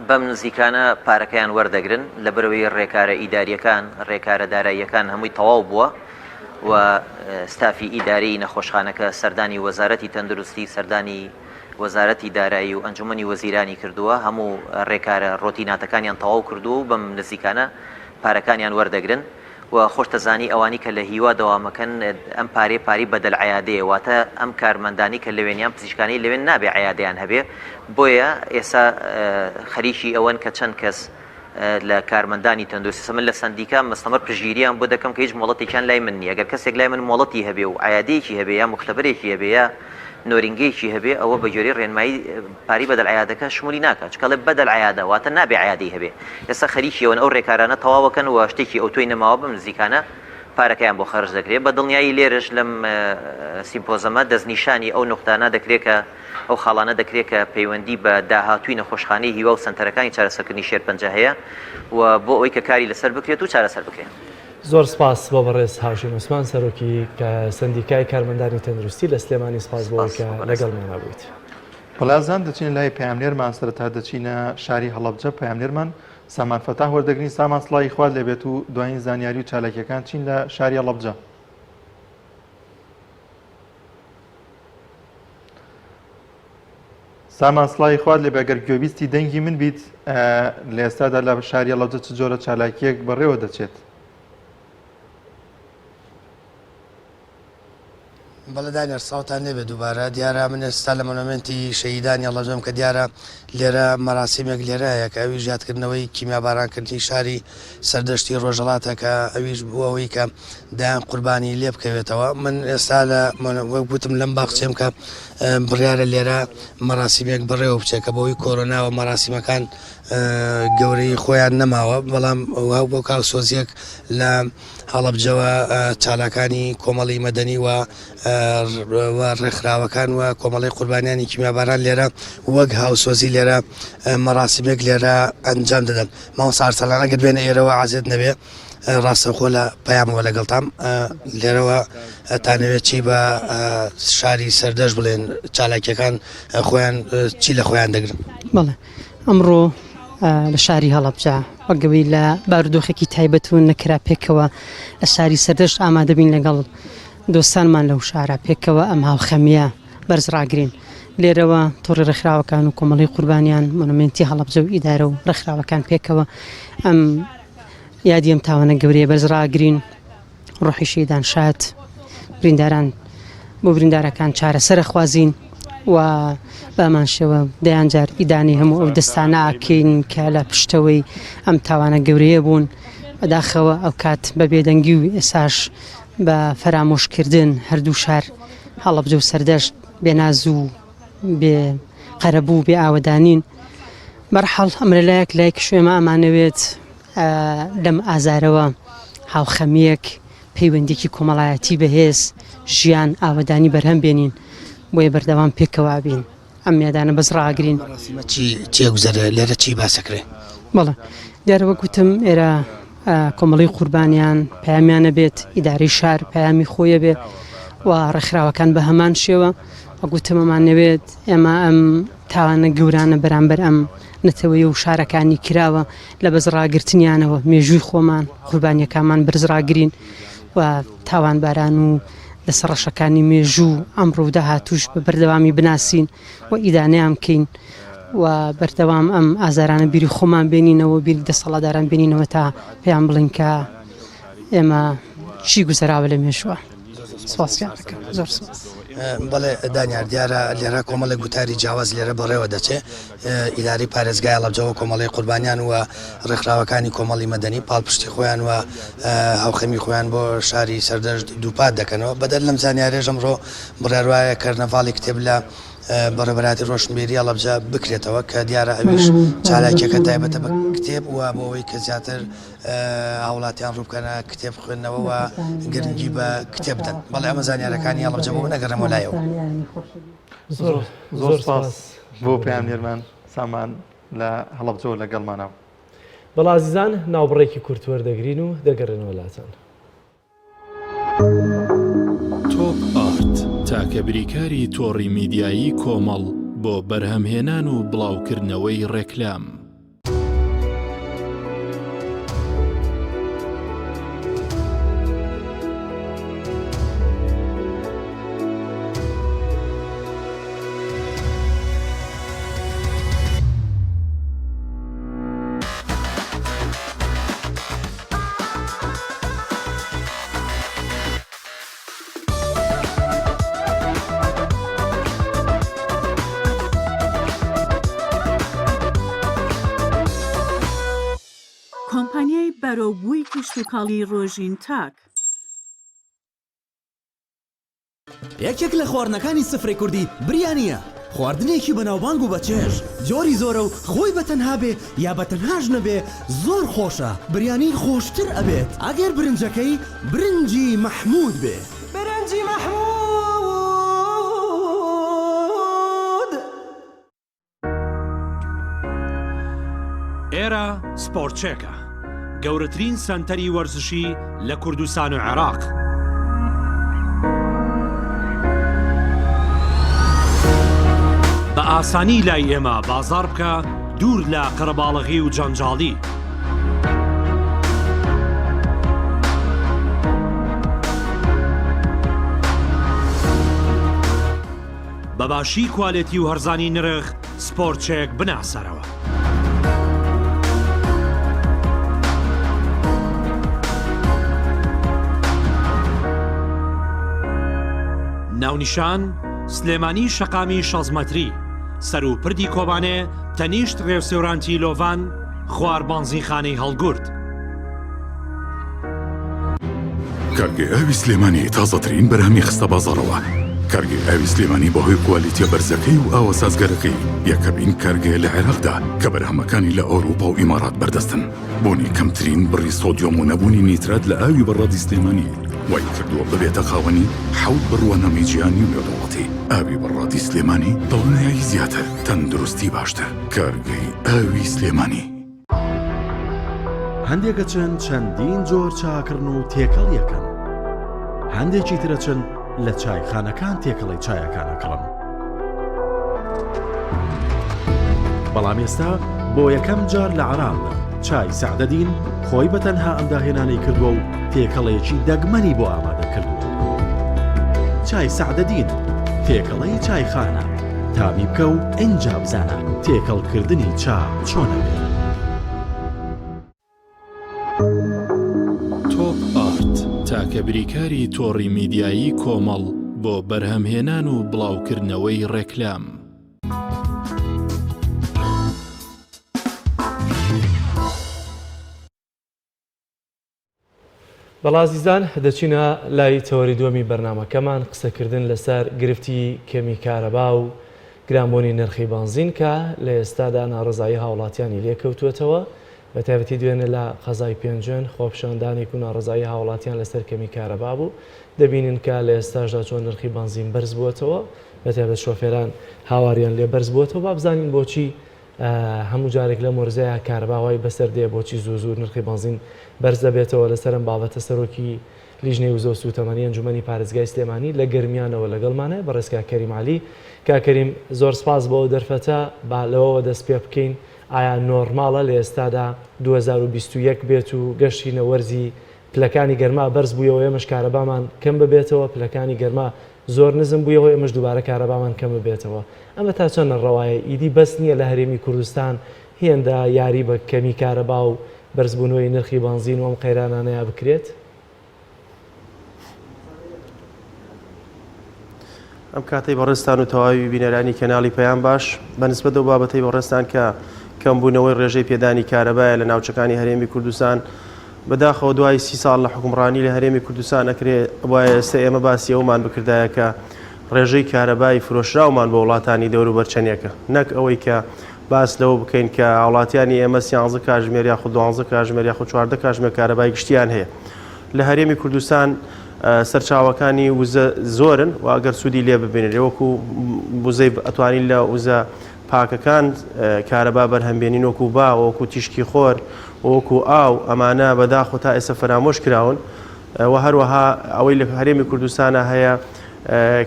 S6: بەم نزیکانە پارەکەیان وەردەگرن، لەبەرئەوەی رێکارە ئیدارییەکان، رێکارە داراییەکان هەمووی تەواو بووە و ستافی ئیداریی نەخۆشخانەکە سەردانی وەزارەتی تەندروستی، سەردانی وەزارەتی دارایی و ئەنجومەنی وەزیرانی کردووە، هەموو رێکارە رۆتیناتەکانیان تەواو کردووە و بەم نزیکانە پارەکانیان وەردەگرن. و خۆشتەزانی ئەوانی کە لە هیوا دەوامەکەن ئەم پارەیە پارەی بەدەل عیادەیە واتە ئەم کارمەندانی کە لەوێن یان پزیشکانەی لەوێن نابێ عیادەیان هەبێ بۆیە ئێسا خەریکی ئەوەن کە چەند کەس لە کارمەندانی تەندروستی من لە سەندیکا مستەمەر پشتگیریان بۆ دەکەم کە هیچ مۆڵەتێکیان لای من نییە گەر کەسێک لای من مۆڵەتی هەبێ و عیادەیەکی هەبێ یا مختبرێکی هەبێ یا. نۆرینگەیەکی هەبێ ئەوە بە گوێرەی ڕێنمایی پارەی بەدەل عیادەکە شمولی ناکات چونکە ئەڵێ بەدەل عیادە واتە نابێ عیادەی هەبێ ئێستا خەریکی ئەوەن ئەو ڕێکارانە تەواوەکەن و شتێکی ئەوتۆی نەماوە بەم نزیکانە پارەکەیان بۆ خەرج دەکرێت بە دڵنیایی لێرەش لەم سیمپۆزەمە دەستنیشانی ئەو نوختانە دەکرێت کە ئەو خاڵانە دەکرێت کە پەیوەندی بە داهاتووی نەخۆشخانەی هیوا و سەنتەرەکانی چارەسەرکردنی شێرپەنجە هەیە و بۆ ئەوەی کە کاری لەسەر بکرێت و چارەسەر بکرێت.
S2: زۆر سپاس بۆ بەڕێز هاوژین عوسمان سەرۆکی سەندیکای کارمەندانی تەندروستی لە سلێمانی سپاس بۆ ئەوەی کە لەگەڵمانا بوویت.
S1: بەڵێ ئازیزان دەچینە لای پەیامنێرمان سەرەتا دەچینە شاری هەڵەبجە پەیامنێرمان سامان فەتاح وەردەگرین سامان سڵاوی خوات لێبێت و دوایین زانیاری و چالاکیەکان چین لە شاری هەڵەبجە؟ سامان سڵاوی خوات لێبێ گەر گوێبیستی دەنگی من بیت لە ئێستادا لە شاری هەڵەبجە چ جۆرە چالاکیەک بەڕێوە دەچێت؟
S7: بەڵێ دانیار سڵاوتان لێبێ دووبارە دیارە من ئێستا لە مۆنۆمێنتی شەهیدانی هەڵەبجەم کە دیارە لێرە مەراسیمێک لێرە هەیە کە ئەویش یادکردنەوەی کیمیابارانکردنی شاری سەردەشتی ڕۆژهەڵاتە کە ئەویش بووە هۆی کە دەیان قوربانی لێ بکەوێتەوە من ئێستا لە وەک گوتم لەم باخچەیەم کە بڕیارە لێرە مەراسیمێک بەڕێوە بچێت کە بەهۆی کۆرۆناوە مەراسیمەکان گەورەی خۆیان نەماوە بەڵام بۆ کاوسۆزیەک لە هەڵەبجەوە چالاکانی کۆمەڵی مەدەنی و و ڕێکخراوەکان و کۆمەڵی قوربانیانی کیمیاباران لێرە وەک هاوسۆزی لێرە مەراسیمێک لێرە ئەنجام دەدەن مامۆستا ئەرسەلان ئەگەر بێنە ئێرەوە عازێت نەبێ ڕاستەوخۆ لە پەیامەوە لەگەڵتام لێرەوە تانەوێت چی بە شاری سەردەش بڵێن چالاکیەکان خۆیان چی لە خۆیان دەگرن
S8: بەڵێ ئەمڕۆ لە شاری هەڵەبجە وەک ئەوەی لە بارودۆخێکی تایبەت و نەکرا پێکەوە لە شاری سەردەشت ئامادەبین لەگەڵ دۆستانمان لەو شارە پێکەوە ئەم هاوخەمیە بەرز ڕاگرین لێرەوە تۆڕی ڕێکخراوەکان و کۆمەڵی قوربانیان مۆنۆمێنتی هەڵەبجە و ئیدارە و ڕێکخراوەکان پێکەوە ئەم یادی ئەم تاوانە گەورەیە بەرز ڕاگرین ڕۆحی شەیدان شاد برینداران بۆ بریندارەکان چارەسەرە خوازین و بامان شێوە دەیان جار ئیدانی هەموو ئەو دەستانە ئاکەین کە لە پشتەوەی ئەم تاوانە گەورەیە بوون بەداخەوە ئەو کات بە بێدەنگی و ئێساش بە فەرامۆشکردن هەردوو شار هەڵەبجە و سەردەشت بێناز و بێ قەرەبوو بێ ئاوەدانین بەرحاڵ ئەمە لەلایەک لایکش ئێمە ئەمانەوێت لەم ئازارەوە هاوخەمییەک، پەیوەندییەکی کۆمەڵایەتی بەهێز، ژیان، ئاوەدانی بەرهەم بێنین، بۆیە بەردەوام پێکەوە ئەبین، ئەم یادانە بەس ڕائەگرین.
S7: مەراسیمە چی چی ئەگوزەرێ لێرە چی باس ئەکرێ؟
S8: بەڵێ دیارە وەک وتم ئێرە کۆمەڵەی قوربانیان پەیامیان ئەبێت، ئیدارەی شار پەیامی خۆی ئەبێ و ڕێکخراوەکان بە هەمان شێوە، وەک وتم ئەمانەوێت ئێمە ئەم تاوانە گەورانە بەرامبەر ئەم نەتەوەیە و شارەکانی کراوە لە بەرز ڕاگرتنیانەوە مێژووی خۆمان قوربانیەکانمان بەرز ڕاگرین و تاوانباران و دەسە ڕەشەکانی مێژوو ئەمڕۆ و داهاتوش بە بەردەوامی بناسین و ئیدانەیان بکەین و بەردەوام ئەم ئازارانە بیری خۆمان بێنینەوە بیری دەسەڵاتداران بێنینەوە تا پێیان بڵین کە ئێمە چی گوزەراوە لە مێژووە. سپاسیان دەکەم زۆر سپاس.
S7: بەڵێ دانیار دیارە لێرە کۆمەڵێک گوتاری جیاواز لێرە بەڕێوە دەچێ ئیدارەی پارێزگای هەڵەبجەوە کۆمەڵەی قوربانیان و ڕێکخراوەکانی کۆمەڵی مەدەنی پاڵپشتی خۆیان و هاوخەمی خۆیان بۆ شاری سەردەشت دووپات دەکەنەوە بەدەر لەم زانیارێژ ئەمڕۆ بڕیار وایە کەرنەڤاڵی کتێب لە بەڕێوەبەرایەتی ڕۆشنبیری هەڵەبجە بکرێتەوە کە دیارە ئەویش چالاکیەکە تایبەتە بە کتێب و بۆ ئەوەی کە زیاتر هاوڵاتیان ڕووبکەنە کتێب خوێندنەوە و گرنگی بە کتێب بدەن بەڵێ ئەمە زانیارەکانی هەڵەبجە بۆ من ئەگەڕێمەوە لایەوە.
S2: زۆر
S1: زۆر سپاس بۆ پەیامنێرمان سامان لە هەڵەبجەوە لەگەڵمانە.
S2: بەڵا ئازیزان ناوبڕێکی کورت وەردەگرین و دەگەڕێنەوە لاتان.
S9: تۆپ ئارت تاکە بریکاری تۆڕی میدیایی کۆمەڵ بۆ بەرهەمهێنان و بڵاوکردنەوەی ڕێکلام.
S10: کۆمپانیای بەرەوبووی کشتوکاڵی ڕۆژین تاک. یەکێک لە خواردنەکانی سفرەی کوردی بریانییە، خواردنێکی بەناوبانگ و بەچێژ، جۆری زۆرە و خۆی بە تەنها بێ یا بە تەنهاش نەبێ زۆر خۆشە، بریانی خۆشتر ئەبێت ئەگەر برنجەکەی برنجی مەحموود بێ.
S11: برنجی مەحموود.
S9: ئێرە سپۆرتچێکە، گەورەترین سەنتەری وەرزشی لە کوردستان و عێراق. بە ئاسانی لای ئێمە بازاڕ بکە دوور لە قەرەباڵغی و جەنجاڵی. بە باشی کوالێتی و هەرزانی نرخ سپۆرتچێک بناسەرەوە. ناونیشان، سلێمانی شەقامی شەست مەتری، سەروو پردی کۆبانێ تەنیشت رێوسێورانتی لۆڤان، خوار بانزینخانەی هەڵگورد.
S12: کارگەی ئاوی سلێمانی تازەترین بەرهەمی خستە بازاڕەوە. کارگەی ئاوی سلێمانی بەهۆی کوالیتیە بەرزەکەی و ئاوە سازگارەکەی یەکەمین کارگەیە لە عێراقدا کە بەرهەمەکانی لە ئەوروپا و ئیمارات بەردەستن. بوونی کەمترین بڕی سۆدیۆم و نەبوونی نیترات لە ئاوی بەڕادی سلێمانی وای کردووە ببێتە خاوەنی حەوت بڕوانامەی جیهانی و نێودەوڵەتی. ئاوی بەڕادی سلێمانی دڵنیایی زیاتر، تەندروستی باشتر. کارگەی ئاوی سلێمانی.
S13: هەندێک ئەچن چەندین جۆر چا ئەکڕن و تێکەڵی ئەکەن، هەندێکی تر ئەچن لە چایخانەکان تێکەڵەی چایەکان ئەکڕن. بەڵام ئێستا بۆ یەکەم جار لە عێراقدا چای سەعدەدین خۆی بە تەنها ئەم داهێنانەی کردووە و تێکەڵەیەکی دەگمەنی بۆ ئامادە کردووە. چای سەعدەدین تێکەڵەی چایخانە، تامی بکە و ئینجا بزانە تێکەڵکردنی چا چۆن ئەبێ.
S9: تۆپ ئارت، تاکە بریکاری تۆڕی میدیایی کۆمەڵ بۆ بەرهەمهێنان و بڵاوکردنەوەی ڕێکلام.
S2: بەڵێ ئازیزان دەچینە لای تەوەری دووەمی بەرنامەکەمان قسەکردن لەسەر گرفتی کەمی کارەبا و گرانبوونی نرخی بەنزین کە لە ئێستادا ناڕەزایی هاوڵاتیانی لێکەوتووەتەوە بە تایبەتی دوێنێ لە قەزای پێنجوێن خۆپیشاندانێک و ناڕەزایی هاوڵاتیان لەسەر کەمی کارەبا بوو دەبینین کە لە ئێستاشدا چۆن نرخی بەنزین بەرز بووەتەوە بە تایبەت شۆفێران هاواریان لێ بەرز بووەتەوە با بزانین بۆچی هەموو جارێک لەم وەرزەیا کارەبا وای بەسەر دێ بۆچی زوو زوو نرخی بەنزین بەرز دەبێتەوە لەسەر ئەم بابەتە سەرۆکی لیژنەی وزە و سووتەمەنی ئەنجومەنی پارێزگای سلێمانی لە گەرمیانەوە لەگەڵمانە بەڕێز کاک کەریم عەلی کاک کەریم زۆر سپاس بۆ ئەو دەرفەتە با لەوەوە دەست پێ بکەین ئایا نۆرماڵە لە ئێستادا 2021 بێت و گەشتینە وەرزی پلەکانی گەرما بەرز بوویەوە ئێمەش کارەبامان کەم ببێتەوە پلەکانی گەرما زۆر نزم بوویەوە ئێمەش دووبارە کارەبامان کەم ببێتەوە ئەمە تا چەند ڕەوایە ئیدی بەس نییە لە هەرێمی کوردستان هێندە یاری بە کەمی کارەبا و بەرزبوونەوەی نرخی بەنزین و ئەم قەیرانانەیا بکرێت؟
S14: ئەم کاتەی بەڕێزتان و تەواوی بینەرانی کەناڵی پەیام باش، بە نسبەت ئەو بابەتەی بەڕێزتان کە کەمبوونەوەی ڕێژەی پێدانی کارەبایە لە ناوچەکانی هەرێمی کوردستان، بەداخەوە دوای سی ساڵ لە حوکمڕانی لە هەرێمی کوردستان ئەکرێ وایە ئێستا ئێمە باسی ئەومان بکردایە کە ڕێژەی کارەبای فرۆشراومان بۆ وڵاتانی دەوروبەر چەندێکە نەک ئەوەی کە باس لەوە بکەین کە هاوڵاتیانی ئێمە سیانزە کاژمێر یاخود دوانزە کاژمێر یاخود چواردە کاژمێر کارەبای گشتیان هەیە لە هەرێمی کوردستان سەرچاوەکانی وزە زۆرن و ئەگەر سوودی لێ ببینرێ وەکو وزەی ئەتوانین لە وزە پاکەکان کارەبا بەرهەم بێنین وەکو با وەکو تیشکی خۆر وەکو ئاو ئەمانە بەداخۆ تا ئێستا فەرامۆش کراون و هەروەها ئەوەی لە هەرێمی کوردستانە هەیە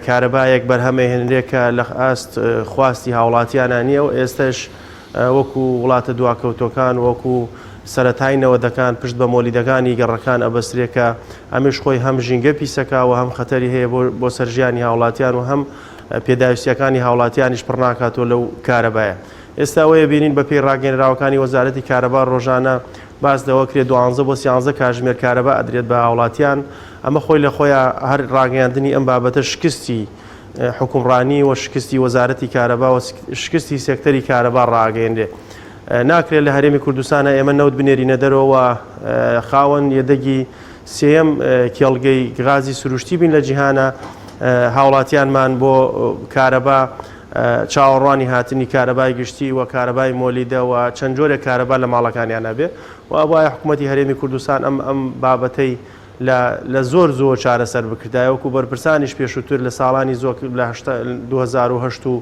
S14: کارەبایەک بەرهەمەهێنرێ کە لە ئاست خواستی هاوڵاتیانە نییە و ئێستش وەکو وڵاتە دواکەوتوەکان وەکو سەرەتای نەوەدەکان پشت بە مۆلیدەکانی گەڕەکان ئەبەسترێ کە ئەمیش خۆی هەم ژینگە پیسەکا و هەم خەتەری هەیە بۆ سەر ژیانی هاوڵاتیان و هەم پێداویستیەکانی هاوڵاتیانیش پڕ ناکاتەوە لەو کارەبایە. ئێستا ئەوەیە بینین بە پێی ڕاگەیەنراوەکانی وەزارەتی کارەبا ڕۆژانە باس لەوە کرێ دوانزە بۆ سیانزە کاژمێر کارەبا ئەدرێت بە هاوڵاتیان ئەمە خۆی لە خۆیا هەر ڕاگەیاندنی ئەم بابەتە شکستی حوکمڕانی و شکستی وەزارەتی کارەبا و شکستی سێکتەری کارەبا ڕاگەیەنرێ. ناکرێت لە هەرێمی کوردستانە ئێمە نەوت بنێرینە دەرەوە و خاوەن یەدەگی سێیەم کێڵگەی غازی سروشتی بین لە جیهانە. هاوڵاتیانمان بۆ کارەبا چاوەڕوانی هاتنی کارەبای گشتی و کارەبای مۆلیدە و چەند جۆرێک کارەبا لە ماڵەکانیان هەبێ و ئەبوایە حکوومەتی هەرێمی کوردستان ئەم ئەم بابەتەی لە لە زۆر زۆر چارەسەر بکردایە وەکو بەرپرسانیش پێشووتر لە ساڵانی زۆر لە 2008 و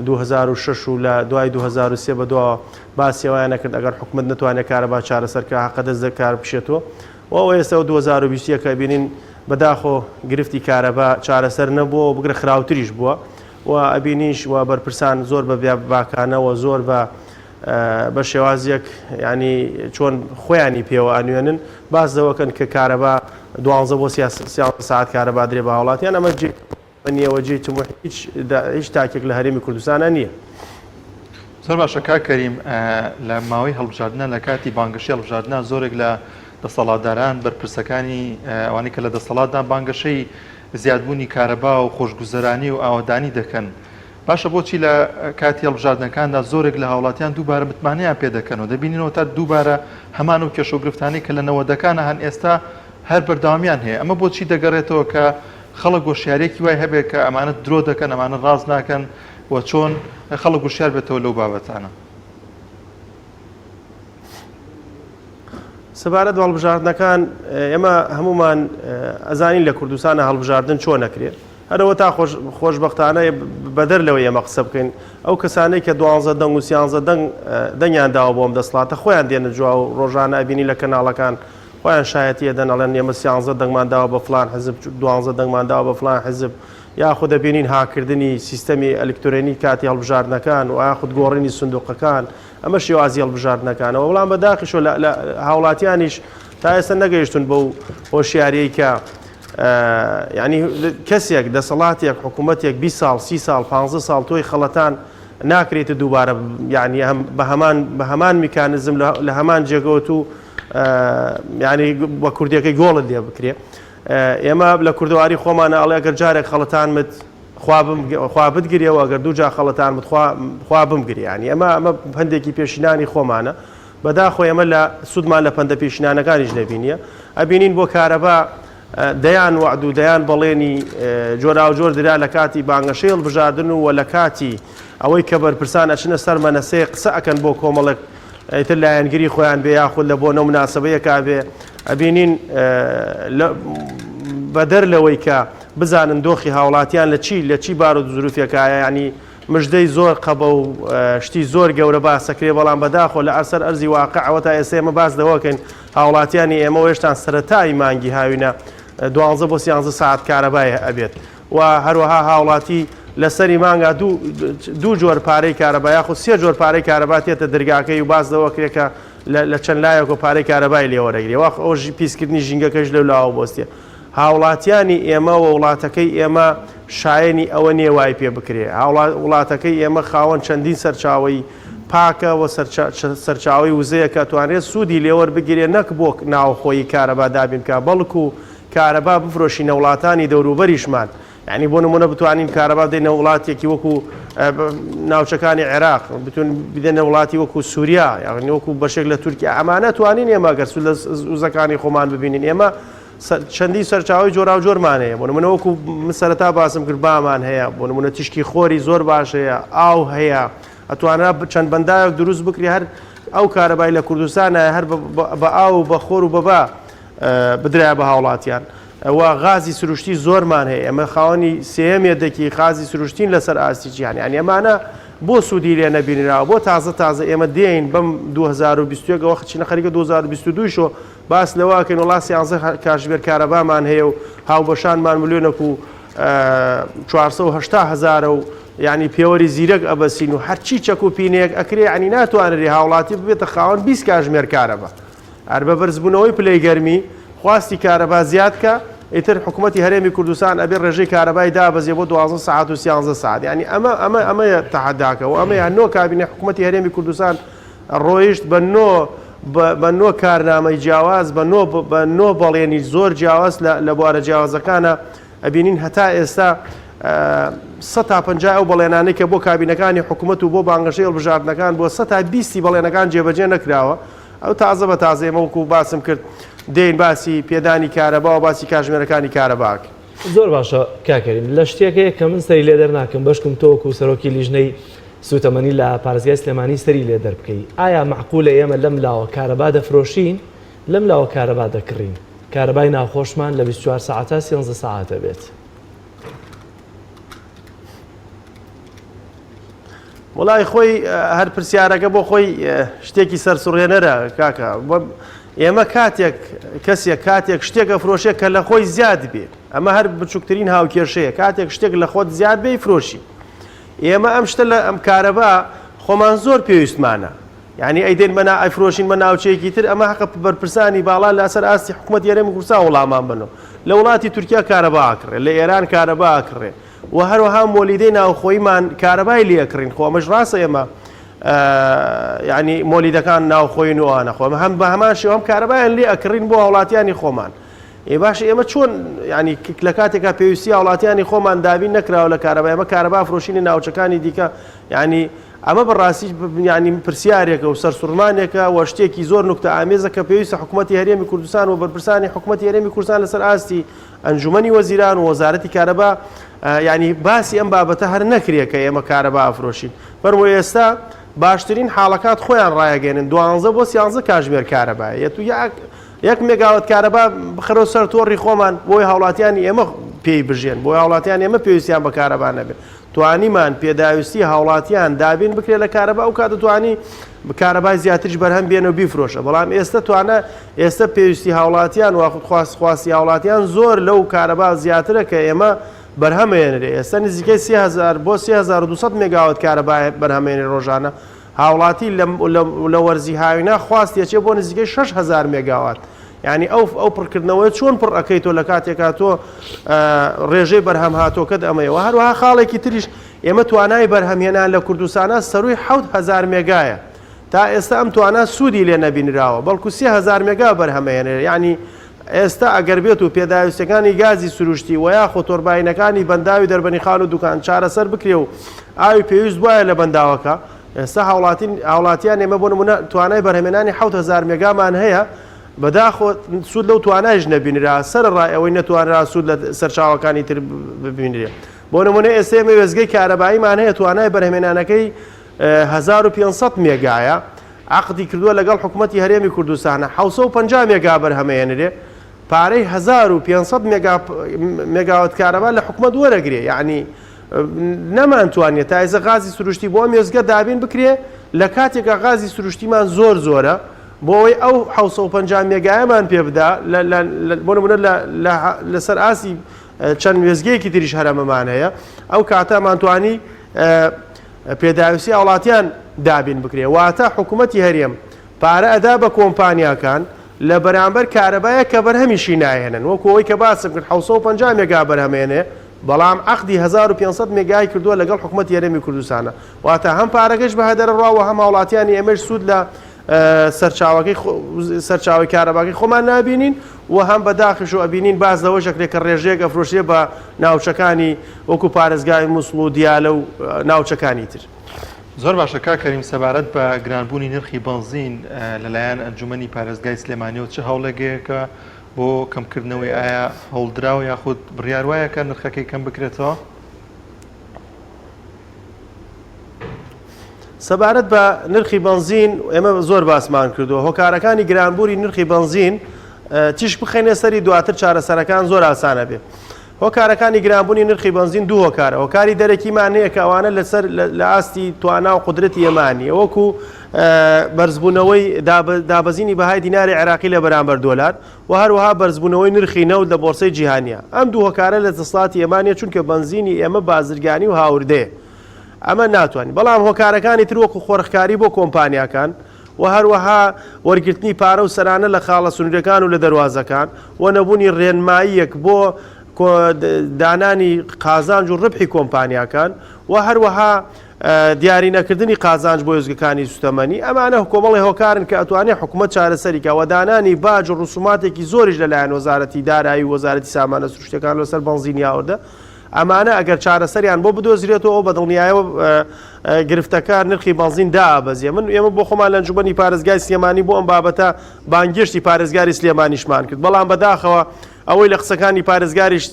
S14: 2006 و لە دوای 2003 بەدواوە باسی ئەوەیان نەکرد ئەگەر حکومەت نەتوانێت کارەبا چارەسەر کە حەقە دەست لە کار بکشێتەوە و ئەوە ئێستا 2021 کە بینین بەداخۆ گرفتی کارەبا چارەسەر نەبووە و بگرە خراوتریش بووە و ئەبینیش و بەرپرسان زۆر بە باکانەوە زۆر بە بە شێوازێک ینی چۆن خۆیانی پێوە ئەنوێنن باس لەوەکەن کە کارەبا دوانزە بۆ سیانزە ساعت کارەبا درێ بە هاوڵاتیان ئەمە جێ نییەوە جێی تموحی هیچ هیچ تاکێک لە هەرێمی کوردستانە نییە.
S1: زۆر باشە کاک کەریم لە ماوەی هەڵبژاردنە لە کاتی بانگەشەی هەڵبژاردنە زۆرێک لە دەسەڵاتداران بەرپرسەکانی ئەوانەی کە لە دەسەڵاتدا بانگەشەی زیادبوونی کارەبا و خۆشگوزەرانی و ئاوەدانی دەکەن باشە بۆچی لە کاتی هەڵبژاردنەکاندا زۆرێک لە هاوڵاتیان دووبارە متمانەیان پێ دەکەن و دەبینینەوە تا دووبارە هەمان و کێشە و گرفتانەی کە لە نەوەدەکانە هەن ئێستا هەر بەردەوامیان هەیە ئەمە بۆچی دەگەڕێتەوە کە خەڵک هۆشیاریەکی وای هەبێت کە ئەمانە درۆ دەکەن ئەمانە ڕاست ناکەن و چۆن خەڵک وشیار بێتەوە لەو بابەتانە؟
S14: سەبارەت بە هەڵبژاردنەکان ئێمە هەمومان ئەزانین لە کوردستانە هەڵبژاردن چۆن نەکرێت هەرەوە تا خۆشببختانە بەدەر لەوە ئێمە قسە بکەین ئەو کەسانەی کە دوانزە دەنگ و سیانزە دەنگ دەنگیان داوە بۆم دەسڵاتە خۆیان دێنە جووا و ڕۆژانە ئەبینی لە کەناڵەکان خۆیان شایەتی ئەدەن ئەڵێن ئێمە سیانزە دەنگمان داوە بە فلان حزب دوانزە دەنگمان داوە بە فلان حزب یاخود دەبینین هاکردنی سیستەمی ئەلکترۆنی کاتی هەڵبژاردنەکان و یاخود گۆڕینی سندوقەکان ئەمە شێوازی هەڵبژاردنەکانەوە بەڵام بەداخیشەوە لە هاوڵاتیانیش تا ئێستا نەگەیشتون بەو هۆشیاریەی کە یعنی کەسێک دەسەڵاتێک حکوومەتێک 20 ساڵ 30 ساڵ 15 ساڵ تۆی خەڵەتان ناکرێت دووبارە یعنی هەم بە هەمان بە هەمان میکانزم لە هەمان جێگەوت و یعنی بە کوردیەکەی گۆڵت لێ بکرێ ئێمە لە کوردەواری خۆمانە ئەڵێ ئەگەر جارێک خەڵەتانمت خوا بتگرێەوە ئەگەر دووجا خەڵەتانمت خوا بمگرێ ینی ئەمە ئەمە هەندێکی پێشینانی خۆمانە بەداخۆ ئێمە لە سوودمان لە پەندە پێشینانەکانیش نەبینیە ئەبینین بۆ کارەبا دەیان وەعد و دەیان بەڵێنی جۆراوجۆر درا لە کاتی بانگەشەی هەڵبژاردن و لە کاتی ئەوەی کە بەرپرسان ئەچنە سەر مەنەسەیە قسە ئەکەن بۆ کۆمەڵێک ئیتر لایەنگری خۆیان بێ یاخود لە بۆنە و مناسبەیەکا بێ ئەبینین بەدەر لەوەی کە بزانن دۆخی هاوڵاتیان لە چی لە چی بار و زروفێکایە ینی مژدەی زۆر قەبە و شتی زۆر گەورە باسەکرێ بەڵام بەداخۆ لە ئەسەر ئەرزی واقع ئەوە تا ئێستا ئێمە باس لەوەکەین هاوڵاتیانی ئێمە هێشتان سەرەتای مانگی هاوینە دوانزە بۆ سیانزە ساعت کارەبای ئەبێت و هەروەها هاوڵاتی لە سەری مانگا دوو دوو جۆر پارەی کارەبا یاخود سێ جۆر پارەی کارەبا تێتە دەرگاکەی و باس لەوە کرێ کە لە چەند لایەک و پارەی کارەبای لێوەرەگرێ واخ ئەو پیسکردنی ژینگەکەش لەو لاوە بۆستێ هاوڵاتیانی ئێمە و وڵاتەکەی ئێمە شایەنی ئەوە نییە وای پێ بکرێ وڵاتەکەی ئێمە خاوەن چەندین سەرچاوەی پاکە و سەرچاوەی وزەیە کە توانرێت سوودی لێوەربگیرێ نەک بۆ ناوخۆیی کارەبا دابین بکا بەڵکو کارەبا بفرۆشینە وڵاتانی دەوروبەریشمان یانی بۆ نمونە بتوانین کارەبا بدەینە وڵاتێکی وەکو ناوچەکانی عێراق بتون بدەینە وڵاتی وەکو سووریا یاخنی وەکو بەشێک لە تورکیا ئەمانە توانین ئێمە گەر سوود لە وزەکانی خۆمان ببینین ئێمە چەندین سەرچاوی جۆراوجۆرمان هەیە بۆ نمونە وەکو من سەرەتا باسم کرد بامان هەیە بۆ نمونە تیشکی خۆری زۆر باش هەیە ئاو هەیە ئەتوانرا چەند بەنداوێک دروست بکری هەر ئەو کارەبای لە کوردستانە هەر بە ئاو و بە خۆر و بەبا بدرایە بە هاوڵاتیان و غازی سروشتی زۆرمان هەیە ئێمە خاوەنی سێیەم یەدەکی غازی سروشتین لەسەر ئاستی جیهان یانی ئەمانە بۆ سوودی لێ نەبینراوە بۆ تازە تازە ئێمە دێین بەم 2021 ەوە چینە خەریکە 2022 شۆ باس لەوە ئەکەین وڵا سیانزە کاتژمێر کارەبامان هەیە و هاوبەشانمان ملیۆنێک و 480 هەزارە و یعنی پێوەری زیرەک ئەبەسین و هەرچی چەک و پینەیەک ئەکرێ یعنی ناتوانرێ هاوڵاتی ببێتە خاوەن 20 کاژمێر کارەبا هەر بە بەرزبوونەوەی پلەی گەرمی خواستی کارەبا زیاد کا، ئیتر حکومەتی هەرێمی کوردستان ئەبێ ڕێژەی کارەبای دابەزێ بۆ 12 سەعات و سیانزە سەعات یانی ئەمە ئەمە ئەمەیە تەحەداکە و ئەمەیە نۆ کابینەی حکومەتی هەرێمی کوردستان ڕۆیشت بە نۆ بە نۆ کارنامەی جیاواز بە نۆ بە نۆ بەڵێنی زۆر جیاواز لە لە بوارە جیاوازەکانە ئەبینین هەتا ئێستا سەتا 50 ئەو بەڵێنانەی کە بۆ کابینەکانی حکومەت و بۆ بانگەشەی هەڵبژاردنەکان بۆ سەتا بیستی بەڵێنەکان جێبەجێ نەکراوە ئەو تازە بە تازە ئێمە وەکو باسم کرد دێین باسی پێدانی کارەبا و باسی کاژمێرەکانی کارەبا ئەکەین.
S2: زۆر باشە کاک کەریم لە شتێک هەیە کە من سەری لێ دەرناکەم بەشکم تۆ وەکو سەرۆکی لیژنەی سوتەمەنی لە پارێزگای سلێمانی سەری لێ دەربکەی ئایا مەعقولە ئێمە لەم لاوە کارەبا دەفرۆشین لەم لاوە کارەبا دەکڕین کارەبای ناوخۆشمان لە 24 سەعاتە 13 سەعاتە بێت؟
S14: وڵی خۆی هەر پرسیارەکە بۆ خۆی شتێکی سەرسوڕێنەرە کاکە ئێمە کاتێک کەسێک کاتێک شتێک ئەفرۆشێ کە لە خۆی زیاد بێ ئەمە هەر بچووکترین هاوکێشەیە کاتێک شتێک لە خۆت زیاد بێ فرۆشی ئێمە ئەم شتە لە ئەم کارەبا خۆمان زۆر پێویستمانە یعنی ئەیدەین بەنا ئەفرۆشین بە ناوچەیەکی تر ئەمە حەقە بەرپرسانی باڵا لەسەر ئاستی حکوومەت هەرێمی کوردستان وڵامان بنەوە لە وڵاتی تورکیا کارەبا ئەکڕێ لە ئێران کارەبا ئەکڕێ و هەروەها مۆلیدەی ناوخۆیمان کارەبای لێ ئەکڕین خۆ ئەمەش ڕاستە ئێمە یعنی مۆلیدەکان ناوخۆین و ئەوانە خۆ هەم بە هەمان شێوە هەم کارەبایان لێ ئەکڕین بۆ هاوڵاتیانی خۆمان ئێ باش ئێمە چۆن ینی لە کاتێکا پێویستی هاوڵاتیانی خۆمان دابین نەکراوە لە کارەبا ئێمە کارەبا فرۆشینی ناوچەکانی دیکە ینی ئەمە بەڕاستی ینی پرسیارێکە و سەرسوڕمانێکە و شتێکی زۆر نوکتە ئامێزە کە پێویستە حکوومەتی هەرێمی کوردستان و بەرپرسانی حکوومەتی هەرێمی کوردستان لەسەر ئاستی ئەنجومەنی وەزیران و وەزارەتی کارەبا یانی باسی ئەم بابەتە هەر نەکرێ کە ئێمە کارەبا ئەفرۆشین فەرموو ئێستا باشترین حاڵەکات خۆیان ڕایەگەێنن دوانزە بۆ سیانزە کاژمێر کارەبا یەت و یەک مێگاوات کارەبا بخەرەوە سەر تۆڕی خۆمان بۆی هاوڵاتیانی ئێمە پێی بژێن بۆ هاوڵاتیان ئێمە پێویستیان بە کارەبا نەبێت توانیمان پێداویستی هاوڵاتیان دابین بکرێت لە کارەبا ئەو کاتە توانی کارەبای زیاتریش بەرهەم بێنە و بیفرۆشە بەڵام ئێستا توانە ئێستا پێویستی هاوڵاتیان واخود خواست خواستی هاوڵاتیان زۆر لەو کارەبا زیاترە کە ئێمە بەرهەمێنرێ ئێستا نزیکەی 3000 بۆ 3200 مێگاوات کارەبا بەرهەمێنێ ڕۆژانە هاوڵاتی لە وەرزی هاوینا خواست یەچێ بۆ نزیکەی 6000 مێگاوات یعنی ئەو ئەو پڕکردنەوەی چۆن پڕ ئەەکەی تۆ لە کاتێکا تۆ ڕێژەی بەرهەم هاتۆکەت ئەمەیەوە هەروەها خاڵێکی تریش ئێمە توانای بەرهەمهێنان لە کوردستانا سەرووی 7000 مێگایە تا ئێستا ئەم توانا سوودی لێ نەبینراوە بەڵکو 3000 مێگا بەرهەمەهێنێ یعنی ئێستا ئەگەر بێت و پێداویستەکانی گازی سروشتی و یاخۆ تۆرباینەکانی بەنداوی دەربەنیخان و دوکان چارەسەر بکرێ و ئاوی پێویست وایە لە بەنداوەکە ئێستا هاوڵاتی هاوڵاتیان ئێمە بۆ نمونە توانای بەرهەمێنانی 7000 مێگامان هەیە بەداخۆ سوود لەو توانایش نەبینرا سەرەڕای ئەوەی نەتوانرا سوود لە سەرچاوەکانی تر ببینرێ بۆ نمونە ئێستا ئێمە وێستگەی کارەباییمان هەیە توانای بەرهەمێنانەکەی 1500 مێگایە عەقدی کردووە لەگەڵ حکومەتی هەرێمی کوردستانە 750 مێگا بەرهەمەیەنرێ پارەی 1500 مێگا مێگاوات کارەبا لە حکومەت وەرەگرێ یعنی نەمانتوانیە تا ئێستا غازی سروشتی بۆ ئەم وێستگە دابین بکرێ لە کاتێکا غازی سروشتیمان زۆر زۆرە بۆ ئەوەی ئەو 750 مێگایەمان پێ بدا بۆ نمونە لەسەر ئاستی چەند وێستگەیەکی تریش هەرەمەمان هەیە ئەو کاتەمانتوانی پێداویستی هاوڵاتیان دابین بکرێ واتە حکوومەتی هەرێم پارە ئەدا بە کۆمپانیاکان لە بەرامبەر کارەبایە کە بەرهەمیشی ناهێنن وەکو ئەوەی کە باسم کرد 750 مێگا بەرهەمێنێ بەڵام عەقدی 1500 مێگای کردووە لەگەڵ حکوومەتی هەرێمی کوردستانە واتە هەم پارەکەش بە هەدەرە ڕاوە هەم هاوڵاتیانی ئێمەش سوود لە سەرچاوەکەی سەرچاوەی کارەباکەی خۆمان نابینین و هەم بە داخیش و ئەبینین باس لەوەش ئەکرێت کە ڕێژەیەک ئەفرۆشرێ بە ناوچەکانی وەکو پارێزگای موسڵ و دیالە و ناوچەکانی تر.
S1: زۆر باشە کاک کەریم سەبارەت بە گرانبوونی نرخی بەنزین لەلایەن ئەنجومەنی پارێزگای سلێمانیەوە چ هەوڵێک بۆ کەمکردنەوەی ئایا هەوڵدراوە یاخود بڕیار وایە کە نرخەکەی کەم بکرێتەوە؟
S14: سەبارەت بە نرخی بەنزین ئێمە زۆر باسمان کردووە هۆکارەکانی گرانبووری نرخی بەنزین تیشک بخەینە سەری دواتر چارەسەرەکان زۆر ئاسانە بێ. هۆکارەکانی گرانبوونی نرخی بەنزین دوو هۆکارە هۆکاری دەرەکیمان هەیە کە ئەوانە لەسەر لە ئاستی توانا و قودرەتی ئێمانی وەکو بەرزبوونەوەی دابەزینی بەهای دیناری عێراقی لە بەرامبەر دۆلار و هەروەها بەرزبوونەوەی نرخی نەوت لە بۆرسەی جیهانیە ئەم دوو هۆکارە لە دەسەڵاتی ئێمانە چونکە بەنزینی ئێمە بازرگانی و هاوردەیە ئەمە ناتوانین بەڵام هۆکارەکانی تر وەکو خۆرخکاری بۆ کۆمپانیاکان و هەروەها وەرگرتنی پارە و سەرانە لە خاڵە سنوورەکان و لە دەروازەکان و نەبوونی ڕێنماییەک بۆ دانانی قازانج و ڕبحی کۆمپانیاکان و هەروەها دیاری نەکردنی قازانج بۆ وێستگەکانی سوتەمەنی ئەمانە کۆمەڵی هۆکارن کە ئەتوانێت حکوومەت چارەسەری کا و دانانی باج و ڕسوماتێکی زۆریش لەلایەن وەزارەتی دارایی و وەزارەتی سامانە سروشتەکان لەسەر بەنزینی هاوردە. ئەمانە ئەگەر چارەسەریان بۆ بدۆزرێتەوە بە دڵنیایەوە گرفتەکە نرخی بەنزین دابەزیە. من ئێمە بۆ خۆمان لە ئەنجومەنی پارێزگای سلێمانی بۆ ئەم بابەتە بانگێشتی پارێزگاری سلێمانیشمان کرد، بەڵام بەداخەوە ئەوەی لە قسەکانی پارێزگاریش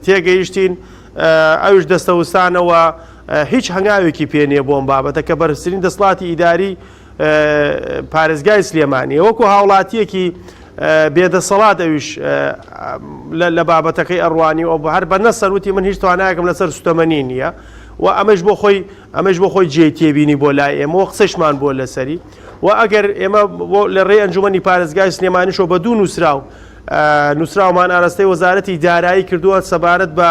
S14: تێگەیشتین ئەویش دەستەوستانەوە هیچ هەنگاوێکی پێ نییە بۆ ئەم بابەتە کە بەرزترین دەسڵاتی ئیداری پارێزگای سلێمانیە وەکو هاوڵاتیەکی بێدەسەڵات ئەویش لە بابەتەکەی ئەڕوانی و هەر بە نەسەر وتی من هیچ توانایەکم لەسەر سوتەمەنی نییە و ئەمەش بۆ خۆی ئەمەش بۆ خۆی جێی تێبینی بۆ لای ئێمە و قسەشمان بۆ لەسەری و ئەگەر ئێمە لە ڕێی ئەنجومەنی پارێزگای سلێمانیشەوە بە دوو نووسراو نووسراومان ئاراستەی وەزارەتی دارایی کردووە سەبارەت بە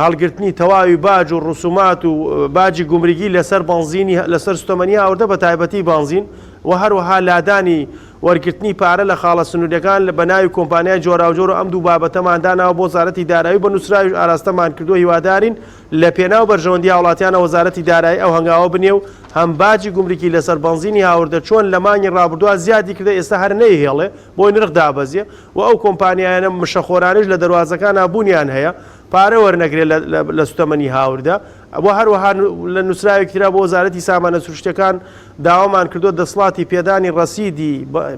S14: هەڵگرتنی تەواوی باج و ڕسومات و باجی گومرگی لەسەر بەنزینی لەسەر سوتەمەنی هاوردە بە تایبەتی بەنزین و هەروەها لادانی وەرگرتنی پارە لە خاڵە سنووریەکان بە ناوی کۆمپانیای جۆراوجۆر و ئەم دوو بابەتەمان داناوە بۆ وەزارەتی دارایی و بە نووسراویش ئاراستەمان کردووە هیوادارین لە پێناو بەرژەوەندی هاوڵاتیانە وەزارەتی دارایی ئەو هەنگاوە بنێ و هەم باجی گومرگی لەسەر بەنزینی هاوردە چۆن لە مانگی ڕابردووە زیادی کردە ئێستا هەر نەیهێڵێ بۆی نرخ دابەزێ و ئەو کۆمپانیایانە مشەخۆرانەیش لە دەروازەکانا بوونیان هەیە پارە وەرنەگرێ لە سوتەمەنی هاوردە و هەروەها لە نووسراوێکی ترا بۆ وەزارەتی سامانە سروشتیەکان داوامان کردووە دەسڵاتی پێدانی ڕەسیدی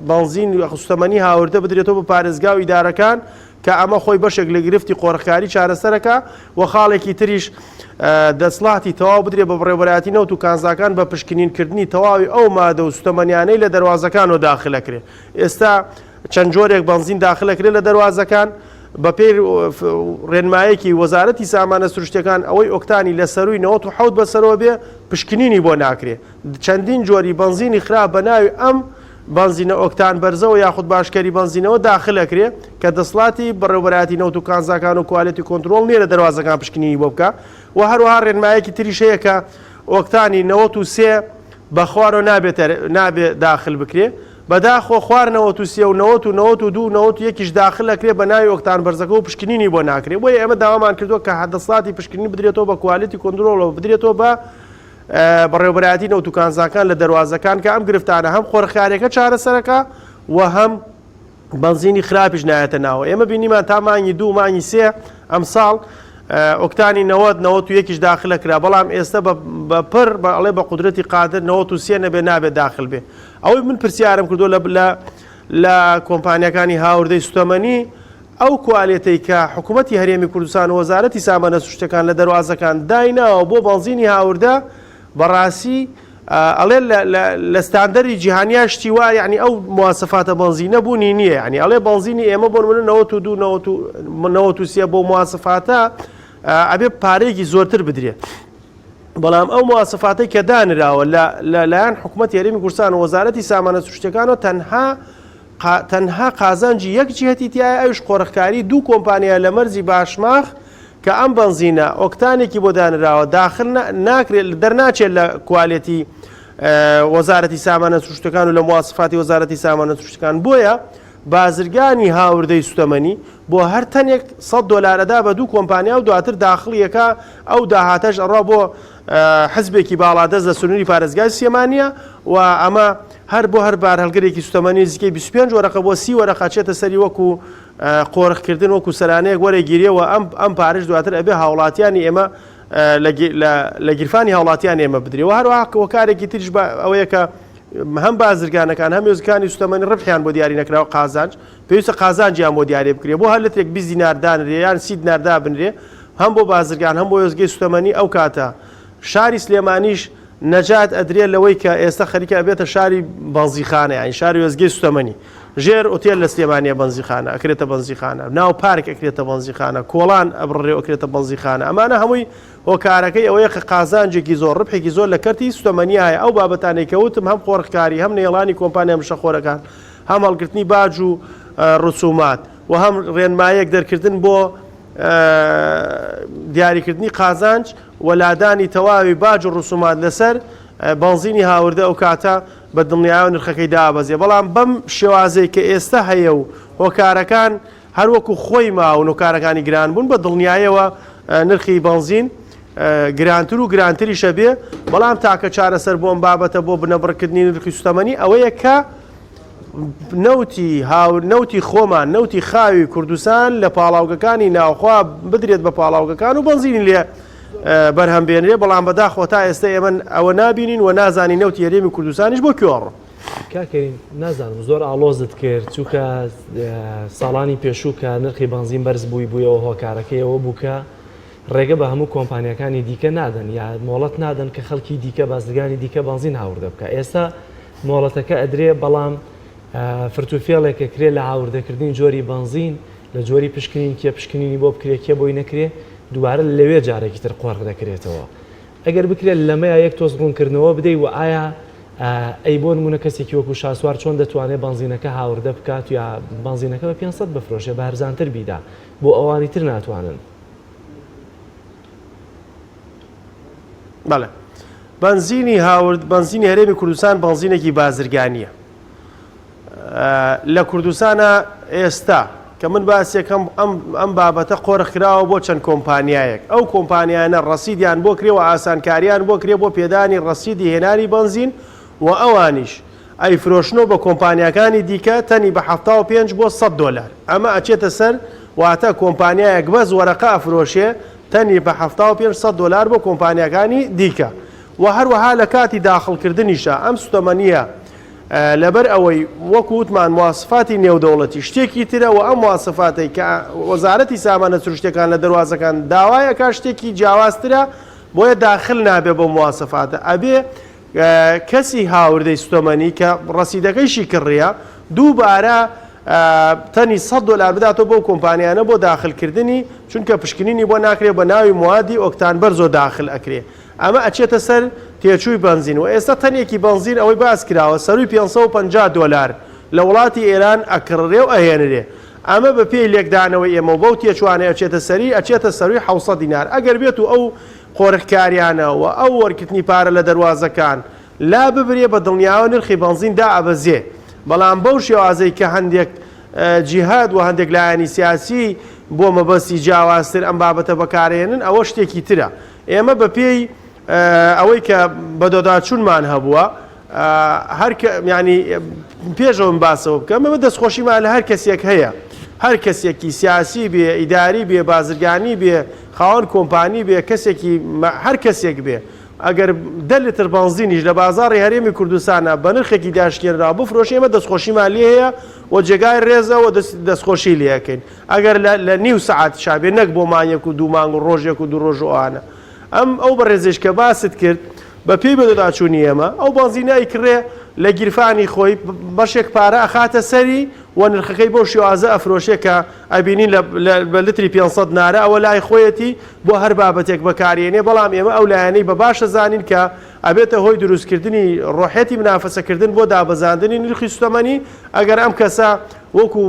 S14: بەنزین و سوتەمەنی هاوردە بدرێتەوە بە پارێزگا و ئیدارەکان کە ئەمە خۆی بەشێک لە گرفتی قۆرخکاری چارەسەرەکە و خاڵێکی تریش دەسڵاتی تەواو بدرێ بە بەڕێوەبەرایەتی نەوت و کانزاکان بە پشکنین کردنی تەواوی ئەو مادە و سوتەمەنیانەی لە دەروازەکانەوە داخلەکرێ ئێستا چەند جۆرێک بەنزین داخلەکرێت لە دەروازەکان، بەپێی ڕێنمایەکی وەزارەتی سامانە سروشتیەکان ئەوەی ئۆکتانی لە سەرووی 97 بەسەرەوە بێ پشکنینی بۆ ناکرێ، چەندین جۆری بەنزینی خراپ بە ناوی ئەم بەنزینە ئۆکتان بەرزەوە یاخود باشکەری بەنزینەوە داخلەکرێ کە دەسڵاتی بەڕێوبەرایەتی نەوت و کانزاکان و quality control نیە لە دەروازەکان پشکنینی بۆ بکا و هەروەها ڕێنمایەکی تریش هەیە کە ئۆکتانی 93 بە خوارەوە نابێت نابێ داخل بکرێ. بەداخەوە خوار 93 و 90 و 92 و 91 یش داخل ئەکرێ بە ناوی ئۆکتان بەرزەکە و پشکنینی بۆ ناکرێ بۆیە ئێمە داوامان کردووە کە دەسەڵاتی پشکنین بدرێتەوە بە quality control ەوە بدرێتەوە بە بەڕێوەبەرایەتی نەوت و کانزاکان لە دەروازەکان کە ئەم گرفتانە هەم قۆرخکاریەکە چارەسەرەکە و هەم بەنزینی خراپیش نایەتە ناوە ئێمە بینیمان تا مانگی دوو مانگی سێ ئەمساڵ ئۆکتانی 90 91یش داخلە کرا بەڵام ئێستا بە پڕ بە ئەڵێ بە قودرەتی قادر 93 نەبێ نابێت داخل بێ ئەوەی من پرسیارم کردو لە لە لە کۆمپانیەکانی هاوردەی سوتەمەنی ئەو کوالێتەی کە حکوومەتی هەرێمی کوردستان و وەزارەتی سامانە سروشتەکان لە دەروازەکان دایناوە بۆ بەنزینی هاوردە بەڕاستی ئەڵێ لە ستاندەری جیهانیا شتی وا یعنی ئەو مواسفاتە بەنزینە بوونی نییە یعنی ئەڵێ بەنزینی ئێمە بۆ نمونە 92 93 بۆ مواسفاتە ئەبێ پارەیەکی زۆرتر بدرێ بەڵام ئەو مواسفاتەی کە دانراوە لە لەلایەن حکوومەت هەرێمی کوردستان و وەزارەتی سامانە سروشتیەکانەوە تەنها تەنها قازانجی یەک جیهەتی تایە ئەویش قۆرخکاری دوو کۆمپانیا لە مەرزی باشماخ کە ئەم بەنزینە ئۆکتانێکی بۆ دانراوە داخل ناکرێت دەرناچێت لە کوالێتی وەزارەتی سامانە سروشتەکان و لە مواسفاتی وەزارەتی سامانە سروشتەکان بۆیە بازرگانی هاوردەی سوتەمەنی بۆ هەر تەنێک 100 دۆلار ئەدا بە دوو کۆمپانیا و دواتر داخڵیەکە ئەو داهاتەش ئەڕوا بۆ حزبێکی باڵادەست لە سنووری پارێزگای سلێمانیە و ئەمە هەر بۆ هەر بارهەڵگرێکی سوتەمەنی نزیکەی 25 وەرەقە بۆ 30 وەرەقە چێتە سەری وەکو قۆرخکردن وەکو سەرانەیەک وەرەگیرێ و ئەم ئەم پارەش دواتر ئەبێ هاوڵاتیانی ئێمە لە گیرفانی هاوڵاتیان ئێمە بدرێ و هەروەها هۆکارێکی تریش بە ئەوەیە کە هەم بازرگانەکان هەم وێستگەکانی سوتەمەنی ڕبحیان بۆ دیاری نەکراوە قازانج پێویستە قازانجیان بۆ دیاری بکرێ بۆ هەر لترێک 20 دینار دانرێ یان 30 دینار دابنرێ هەم بۆ بازرگان هەم بۆ وێستگەی سوتەمەنی ئەو کاتە شاری سلێمانیش نەجات ئەدرێ لەوەی کە ئێستا خەریکە ئەبێتە شاری بەنزیخانە یانی شاری وێستگەی سوتەمەنی ژێر ئوتێل لە سلێمانیە بەنزیخانە ئەکرێتە بەنزیخانە ناو پارک ئەکرێتە بەنزیخانە کۆڵان ئەبڕێ ئەکرێتە بەنزیخانە ئەمانە هەمووی هۆکارەکەی ئەوەیە کە قازانجێکی زۆر ڕبحێکی زۆر لە کەرتی سوتەمەنی هەیە ئەو بابەتانەی کە وتم هەم قۆرخکاری هەم نەیڵانی کۆمپانیا مشەخۆرەکان هەم هەڵگرتنی باج و ڕسومات و هەم ڕێنمایەک دەرکردن بۆ دیاریکردنی قازانج و لادانی تەواوی باج و ڕسومات لەسەر بەنزینی هاوردە ئەوکاتە بە دڵنیایەوە نرخەکەی دابەزێ بەڵام بەم شێوازەی کە ئێستا هەیە و هۆکارەکان هەروەکو خۆی ماون و کارەکانی گران بوون بە دڵنیایەوە نرخی بەنزین گرانتر و گرانتریشە بێ بەڵام تاکە چارەسەر بۆ ئەم بابەتە بۆ بنەبڕکردنی نرخی سوتەمەنی ئەوەیە کە. نەوتی هاو نەوتی خۆمان نەوتی خاوی کوردستان لە پاڵاوگەکانی ناوخوا بدرێت بە پاڵاوگەکان و بەنزینی لێ بەرهەم بێنرێ بەڵام بەداخەوە تا ئێستا ئێمە ئەوە نابینین و نازانین نەوتی هەرێمی کوردستانیش بۆ کوێ ئەڕۆ.
S2: کاک کەریم نازانم زۆر ئاڵۆزت کرد چونکە ساڵانی پێشوو کە نرخی بەنزین بەرز بووی بوویەوە هۆکارەکەی ئەوە بوو کە ڕێگە بە هەموو کۆمپانیاکانی دیکە نادەن یا مۆڵەت نادەن کە خەڵکی دیکە بازرگانی دیکە بەنزین هاوردە بکە ئێستا مۆڵەتەکە ئەدرێ بەڵام فرتوفێڵێک ئەکرێ لە هاوردەکردنی جۆری بەنزین لە جۆری پشکنین کێ پشکنینی بۆ بکرێ کێ بۆی نەکرێ دووبارە لەوێ جارێکی تر قۆرخ دەکرێتەوە ئەگەر بکرێت لەمەیا یەک تۆز ڕوونکردنەوە بدەی و ئایا ئەی بۆ نمونە کەسێکی وەکو شاسوار چۆن دەتوانێت بەنزینەکە هاوردە بکات یا بەنزینەکە بە 500 بفرۆشێ بە هەرزانتر بیدا بۆ ئەوانی تر ناتوانن؟
S14: بەڵێ بەنزینی هاورد بەنزینی هەرێمی کوردستان بەنزینێکی بازرگانیە لە کوردستانە ئێستا کە من باسیەکەم ئەم ئەم بابەتە قۆرخکراوە بۆ چەند کۆمپانیایەک ئەو کۆمپانیانە ڕەسیدیان بۆ کرێ و ئاسانکاریان بۆ کرێ بۆ پێدانی ڕەسیدی هێنانی بەنزین و ئەوانیش ئەیفرۆشنەوە بە کۆمپانیاکانی دیکە تەنی بە 75 بۆ 100 دۆلار ئەمە ئەچێتە سەر واتە کۆمپانیایەک بەس وەرەقە ئەفرۆشێ تەنی بە 75 100 دۆلار بۆ کۆمپانیاکانی دیکە و هەروەها لە کاتی داخڵکردنیشا ئەم سوتەمەنیە لەبەر ئەوەی وەکو وتمان مواسفاتی نێودەوڵەتی شتێکی ترە و ئەم مواسفاتەی کە وەزارەتی سامانە سروشتیەکان لە دەروازەکان داوای ئەکا شتێکی جیاوازترە بۆیە داخل نابێ بەو مواسفاتە ئەبێ کەسی هاوردەی سوتەمەنی کە ڕەسیدەکەیشی کڕیە دووبارە تەنی 100 دۆلار بداتەوە بەو کۆمپانیانە بۆ داخلکردنی چونکە پشکنینی بۆ ناکرێ بە ناوی موادی ئۆکتان بەرزۆ داخل ئەکرێ ئەمە ئەچێتە سەر تێچووی بەنزین و ئێستا تەنێکی بەنزین ئەوەی باس کراوە سەرووی 550 دۆلار لە وڵاتی ئێران ئەکڕرێ و ئەهێنرێ ئەمە بە پێی لێکدانەوەی ئێمە و بەو تێچوانەی ئەچێتە سەری ئەچێتە سەرووی 700 دینار ئەگەر بێت و ئەو قۆرخکاریانە و ئەو وەرگرتنی پارە لە دەروازەکان لا ببرێ بە دڵنیاوە نرخی بەنزین دائەبەزێ بەڵام بەو شێوازەی کە هەندێک جیهاد و هەندێک لایەنی سیاسی بۆ مەبەستی جیاوازتر ئەم بابەتە بەکارێنن ئەوە شتێکی ترە ئێمە بە پێی ئەوەی کە بەدۆداچوونمان هەبووە هەر ینی پێشەوەم باسەوە بکەم ئەمە دەستخۆشیمان لە هەر کەسێک هەیە هەر کەسێکی سیاسی بێ ئیداری بێ بازرگانی بێ خاوەن کۆمپانی بێ کەسێکی هەر کەسێک بێ ئەگەر دە لتر بەنزینیش لە بازاڕی هەرێمی کوردستانە بە نرخێکی داشکێنراوە بفرۆشێ ئێمە دەستخۆشیمان لێ هەیە و جێگای ڕێزە و دەستخۆشی لێ ئەکەین ئەگەر لە لە نیو سەعاتیشا بێ نەک بۆ مانگێک و دوو مانگ و ڕۆژێک و دوو ڕۆژ و ئەوانە ئەم ئەو بەڕێزەیش کە باست کرد بە پێی بەدواداچوونی ئێمە ئەو بەنزینە ئەیکڕێ لە گیرفانی خۆی بەشێک پارە ئەخاتە سەری و نرخەکەی بەو شێوازە ئەفرۆشێ کە ئەبینین لە بە لتری 500 نارە ئەوە لای خۆیەتی بۆ هەر بابەتێک بەکارێنێ بەڵام ئێمە ئەو لایەنەی بە باش ئەزانین کە ئەبێتە هۆی دروستکردنی ڕۆحیەتی منافەسەکردن بۆ دابەزاندنی نرخی سوتەمەنی ئەگەر ئەم کەسە وەکو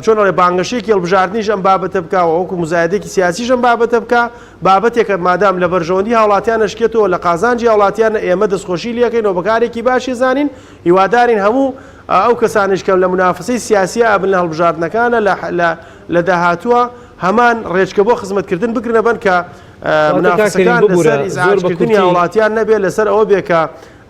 S14: چۆن ئەڵێ بانگەشەیەکی هەڵبژاردنیش ئەم بابەتە بکا و وەکو مزایدەیەکی سیاسیش ئەم بابەتە بکا، بابەتێکە مادام لە بەرژەوەندی هاوڵاتیان ئەشکێتەوە لە قازانجی هاوڵاتیانە ئێمە دەستخۆشی لێکەین و بە کارێکی باشی زانین، هیوادارین هەموو ئەو کەسانەیش کە لە مونافەسەی سیاسیا ئەبن لە هەڵبژاردنەکانە لە لە لە داهاتووە هەمان ڕێچکە بۆ خزمەتکردن بگرنە بەر کە
S2: واتە کاک کەریم
S14: مونافەسەکان
S2: ببورە
S14: لەسەر
S2: زۆر بە
S14: ئیزعاجکردنی
S2: کورتی
S14: هاوڵاتیان نەبێ لەسەر ئەوە بێ کە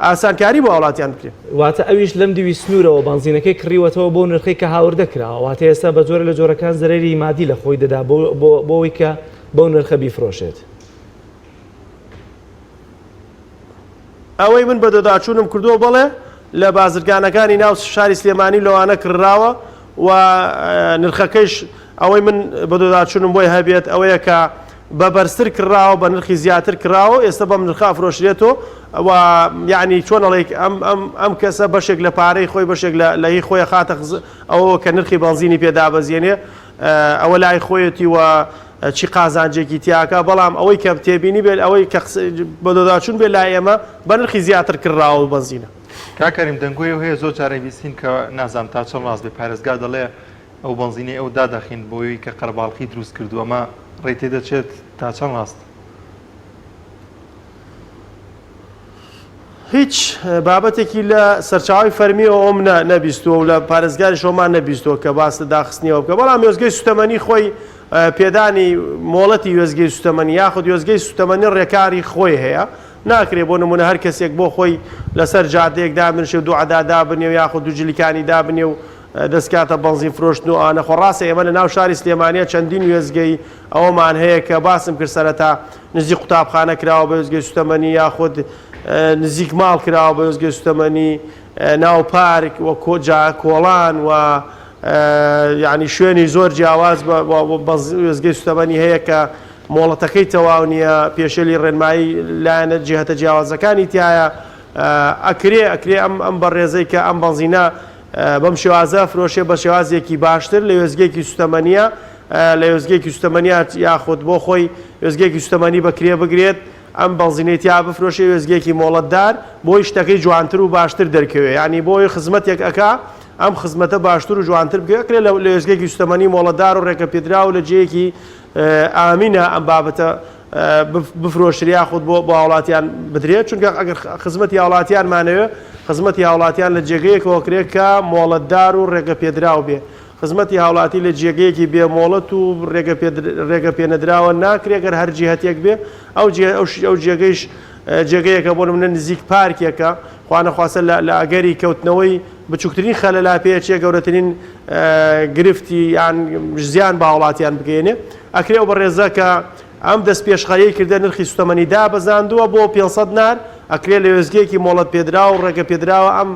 S14: ئاسانکاری بۆ هاوڵاتیان بکرێت.
S2: واتە ئەویش لەم دیوی سنوورەوە بەنزینەکەی کڕیوەتەوە بەو نرخەی کە هاوردە کراوە، واتە ئێستا بە جۆرە لە جۆرەکان زەرەری مادی لە خۆی دەدا بۆ بۆ ئەوەی کە بەو نرخە بیفرۆشێت.
S14: ئەوەی من بەدۆداچوونم کردووە بەڵێ لە بازرگانەکانی ناو شاری سلێمانی و لەوانە کڕراوە و نرخەکەیش ئەوەی من بەدۆداچوونم بۆی هەبێت ئەوەیە کە بە بەرزتر کڕاوە بە نرخی زیاتر کڕاوە و ئێستا بەم نرخە ئەفرۆشرێتەوە و یعنی چۆن ئەڵێک ئەم ئەم ئەم کەسە بەشێک لە پارەی خۆی بەشێک لە لە هی خۆی خاتە ئەوەوە کە نرخی بەنزینی پێ دابەزێنێ ئەوە لای خۆیەتی و چی قازانجێکی تیاکە بەڵام ئەوەی کە تێبینی بێت ئەوەی کە بەدۆداچوون بێت لای ئێمە بە نرخی زیاتر کڕاوە بەنزینە.
S1: کاک کەریم دەنگۆی ئەو هەیە زۆر جار ئەیبیستین کە نازانم تا چەند ڕاست بێ پارێزگار دەڵێ ئەو بەنزینەی ئەو دادەخین بۆی کە قەرەباڵخی دروست کردووە ئەمە ڕێی تێدەچێت تا چەند ڕاست؟
S14: هیچ بابەتێکی لە سەرچاوی فەرمیەوە ئەوم نەبیستووە و لە پارێزگاری شۆمان نەبیستووە کە باس لە داخستنیەوە بکە بەڵام وێستگەی سوتەمەنی خۆی پێدانی مۆڵەتی وێستگەی سوتەمەنی یاخود وێستگەی سوتەمەنی ڕێکاری خۆی هەیە. ناکرێ بۆ نمونە هەر کەسێک بۆ خۆی لەسەر جادەیەک دابنشێ و دوو عەدا دابنێ و یاخود دوو جلیکانی دابنێ و دەست کاتە بەنزین فرۆشتن و ئەوانە. خۆ ڕاستە ئێمە لە ناو شاری سلێمانییە چەندین وێستگەی ئەوەمان هەیە کە باسم کرد سەرەتا نزیک قوتابخانە کراوە بە وێستگەی سوتەمەنی یاخود نزیک ماڵ کراوە بە وێستگەی سوتەمەنی ناو پارک و جا کۆڵان و یعنی شوێنی زۆر جیاواز بە وێستگەی سوتەمەنی هەیە کە مۆڵەتەکەی تەواو نییە پێشێلی ڕێنمایی لایەنە جیهەتە جیاوازەکانی تایە ئەکرێ ئەکرێ ئەم ئەم بەڕێزەی کە ئەم بەنزینە بەم شێوازە ئەفرۆشێ بە شێوازێکی باشتر لە وێستگەیەکی سوتەمەنیە لە وێستگەیەکی سوتەمەنیە یاخود بۆ خۆی وێستگەیەکی سوتەمەنی بە کرێ بگرێت ئەم بەنزینەی تیا بفرۆشێ وێستگەیەکی مۆڵەتدار بۆی شتەکەی جوانتر و باشتر دەرکەوێ یعنی بۆی خزمەتێک ئەکا ئەم خزمەتە باشتر و جوانتر بکەوێ ئەکرێ لە وێستگەیەکی سوتەمەنی مۆڵەتدار و ڕێگە پێدراو لە جێیەکی ئامینە ئەم بابەتە بفرۆشرێ یاخود بۆ بۆ هاوڵاتیان بدرێت چونکە ئەگەر خزمەتی هاوڵاتیانمانەوێ خزمەتی هاوڵاتیان لە جێگەیەکەوە کرێت کە مۆڵەتدار و ڕێگە پێدراو بێ خزمەتی هاوڵاتی لە جێگەیەکی بێ مۆڵەت و ڕێگە ڕێگە پێنەدراوە ناکرێت گەر هەر جیهەتێک بێ ئەو جێ ئەو جێگەیش جێگەیەکە بۆ نمونە نزیک پارکێکە خوانەخواستە لە ئەگەری کەوتنەوەی بچووکترین خەلەلا پێچێ گەورەترین گرفتی یان زیان بە هاوڵاتیان بگەیەنێ ئەکرێ ئەو بەڕێزە کە ئەم دەستپێشخەریەی کردە نرخی سوتەمەنی دابەزاندووە بۆ 500 نار ئەکرێ لە وێستگەیەکی مۆڵەت پێدراو و ڕێگە پێدراوە ئەم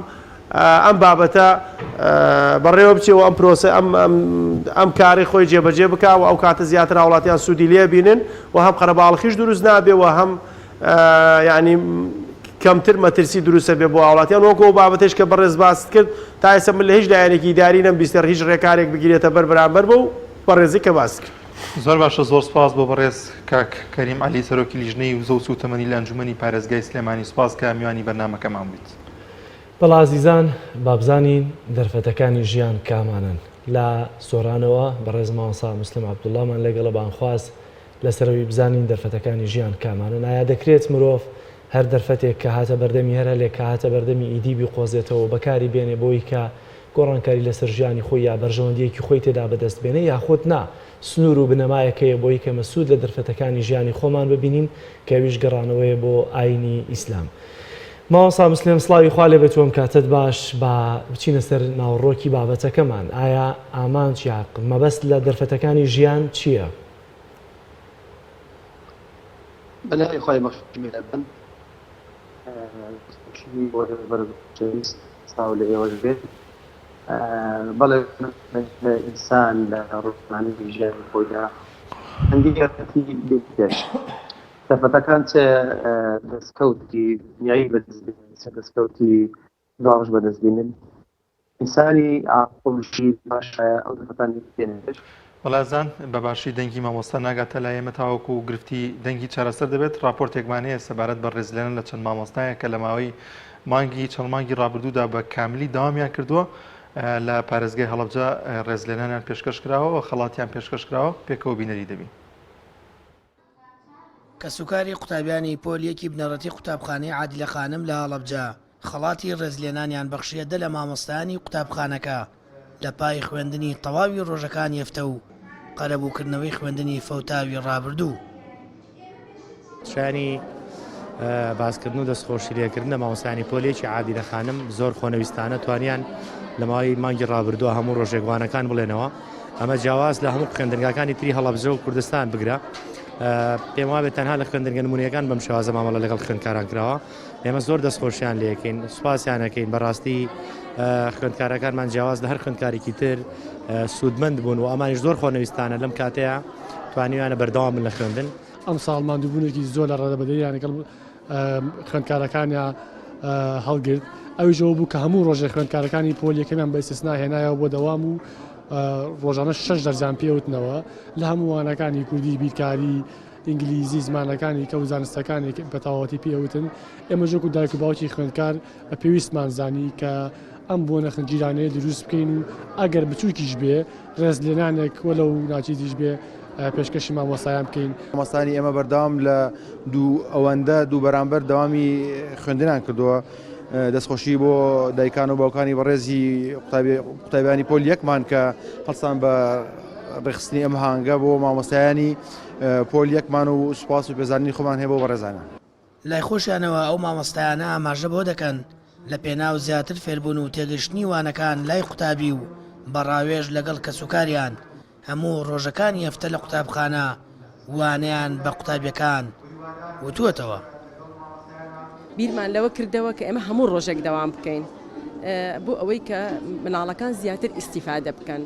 S14: ئەم بابەتە بەڕێوە بچێ و ئەم پرۆسە ئەم ئەم کارەی خۆی جێبەجێ بکا و ئەو کاتە زیاتر هاوڵاتیان سوودی لێ بینن و هەم قەرەباڵخیش دروست نابێ و هەم یانی کەمتر مەترسی دروستە بێ بۆ هاوڵاتیان وەکو ئەو بابەتەش کە بەڕێز باست کرد تا ئێستا من لە هیچ لایەنێکی ئیداری نەمبیستە هیچ ڕێکارێک بگیرێتە بەر بەرامبەر بەو بەڕێزی کە باست کرد.
S1: زۆر باشە زۆر سپاس بۆ بەڕێز کاک کەریم عەلی سەرۆکی لیژنەی وزە و سووتەمەنی لە ئەنجومەنی پارێزگای سلێمانی سپاس کە میوانی بەرنامەکەمان بوویت.
S2: بەڵا ئازیزان بابزانین دەرفەتەکانی ژیان کامانەن لە سۆرانەوە بەڕێز مامۆستا موسلم عەبدوڵڵامان لەگەڵە بانخواز لەسەرەوەی بزانین دەرفەتەکانی ژیان کامانەن؟ ئایا دەکرێت مرۆڤ هەر دەرفەتێک کە هاتە بەردەمی هەر هەلێک کە هاتە بەردەمی ئیدی بیقۆزێتەوە و بەکاری بێنێ بۆی کە گۆڕانکاری لەسەر ژیانی خۆی یا بەرژەوەندییەکی خۆی تێدا بەدەست بێنێ یاخود نا سنوور و بنەمایەک هەیە بۆی کە ئێمە سوود لە دەرفەتەکانی ژیانی خۆمان ببینین کە ئەویش گەڕانەوەیە بۆ ئایینی ئیسلام. مامۆستا مسلم سڵاوی خوا لێبێت و ئەم کاتەت باش با بچینە سەر ناوەڕۆکی بابەتەکەمان ئایا ئامانج یا مەبەست لە دەرفەتەکانی ژیان چییە؟
S11: بەناوی خوای بەخشندەی میهرەبان دەستخۆشی بۆ ئێوەی بەڕێز و خۆشەویست سڵاو لە ئێوەش بێت بەڵێ ئینسان لە ڕۆژانەی ژیانی خۆیدا هەندێک دەرفەتی دێتە پێش دەرفەتەکان چ دەستکەوتی دنیایی بەدەست بێنن چ دەستکەوتی دواڕۆژ بەدەست بینن ئینسانی عاقڵ ژیر باشە ئەو دەرفەتانەی بێنە پێش.
S1: وەڵا زان بە باشی دەنگی مامۆستا ناگاتە لای ئێمە تاوەکو گرفتی دەنگی چارەسەر دەبێت ڕاپۆرتێکمان هەیە سەبارەت بە ڕێزلێنان لە چەند مامۆستایەک کە لە ماوەی مانگی چەند مانگی ڕابردوودا بە کاملی دەوامیان کردووە لە پارێزگای هەڵەبجە ڕێزلێنانیان پێشکەش کراوە و خەڵاتیان پێشکەش کراوە پێکەوە بینەری دەبین.
S7: کەسوکاری قوتابیانی پۆل یەکی بنەڕەتی قوتابخانەی عادیلە خانم لە هەڵەبجە خەڵاتی ڕێزلێنانیان بەخشیە دە لە مامۆستایانی قوتابخانەکە لە پای خوێندنی تەواوی ڕۆژەکانی هەفتە و قەرەبووکردنەوەی خوێندنی فەوتاوی ڕابردوو.
S15: شایانی باسکردن و دەستخۆشی لێکردنە مامۆستایانی پۆل یەکی عادیلە خانم زۆر خۆنەویستانە توانیان لە ماوەی مانگی ڕابردووە هەموو ڕۆژێک وانەکان بڵێنەوە ئەمە جیاواز لە هەموو خوێندنگاکانی تری هەڵەبجە و کوردستان بگرە پێم وابێت تەنها لە خوێندنگە نمونەکان بەم شێوازە مامەڵە لەگەڵ خوێندکاران کراوە ئێمە زۆر دەستخۆشیان لێکەین سوپاسیانەکەین بەڕاستی خوێندکارەکانمان جیاواز لە هەر خوێندکارێکی تر سوودمەند بوون و ئەمانیش زۆر خۆنەویستانە لەم کاتەیە توانیویانە بەردەوام بن لە خوێندن.
S16: ئەمساڵ ماندووبوونێکی زۆر لە ڕادەبەدەریان لەگەڵ خوێندکارەکانیا هەڵگرت، ئەویش ئەوە بوو کە هەموو ڕۆژێک خوێندکارەکانی پۆل یەکەمیان بە ئیستسنا هێنایەوە بۆ دەوام و ڕۆژانە شەش دەرزیان پێوتنەوە لە هەموو وانەکانی کوردی، بیرکاری، ئینگلیزی، زمانەکانی کە و زانستەکانی بە تەواوەتی پێوتن. ئێمەش وەکو دایک و باوکی خوێندکار بە پێویستمان زانی کە ئەم بۆنە خنجیلانەیە دروست بکەین و ئەگەر بچووکیش بێ ڕێزلێنانێک وەلەو ناچیزیش بێ پێشکەشی مامۆستایان بکەین.
S17: مامۆستایانی ئێمە بەردەوام لە دوو ئەوەندە دوو بەرامبەر دەوامی خوێندنیان کردووە. دەستخۆشی بۆ دایکان و باوکانی بەڕێزی قوتابیانی پۆل یەکمان کە هەڵسان بە ڕێکخستنی ئەم هانگە بۆ مامۆستایانی پۆل یەکمان و سوپاس و پێزانینی خۆمان هەیە بۆ بەڕێزانیان.
S7: لای خۆشیانەوە ئەو مامۆستایانە ئاماژە بەوە دەکەن، لە پێناو زیاتر فێربوون و تێگەشتنی وانەکان لای قوتابی و بە ڕاوێژ لەگەڵ کەسوکاریان، هەموو ڕۆژەکانی هەفتە لە قوتابخانە وانەیان بە قوتابیەکان وتووەتەوە.
S18: بیرمان لەوە کردەوە کە ئێمە هەموو ڕۆژێک دەوام بکەین بۆ ئەوەی کە مناڵەکان زیاتر ئیستیفادە بکەن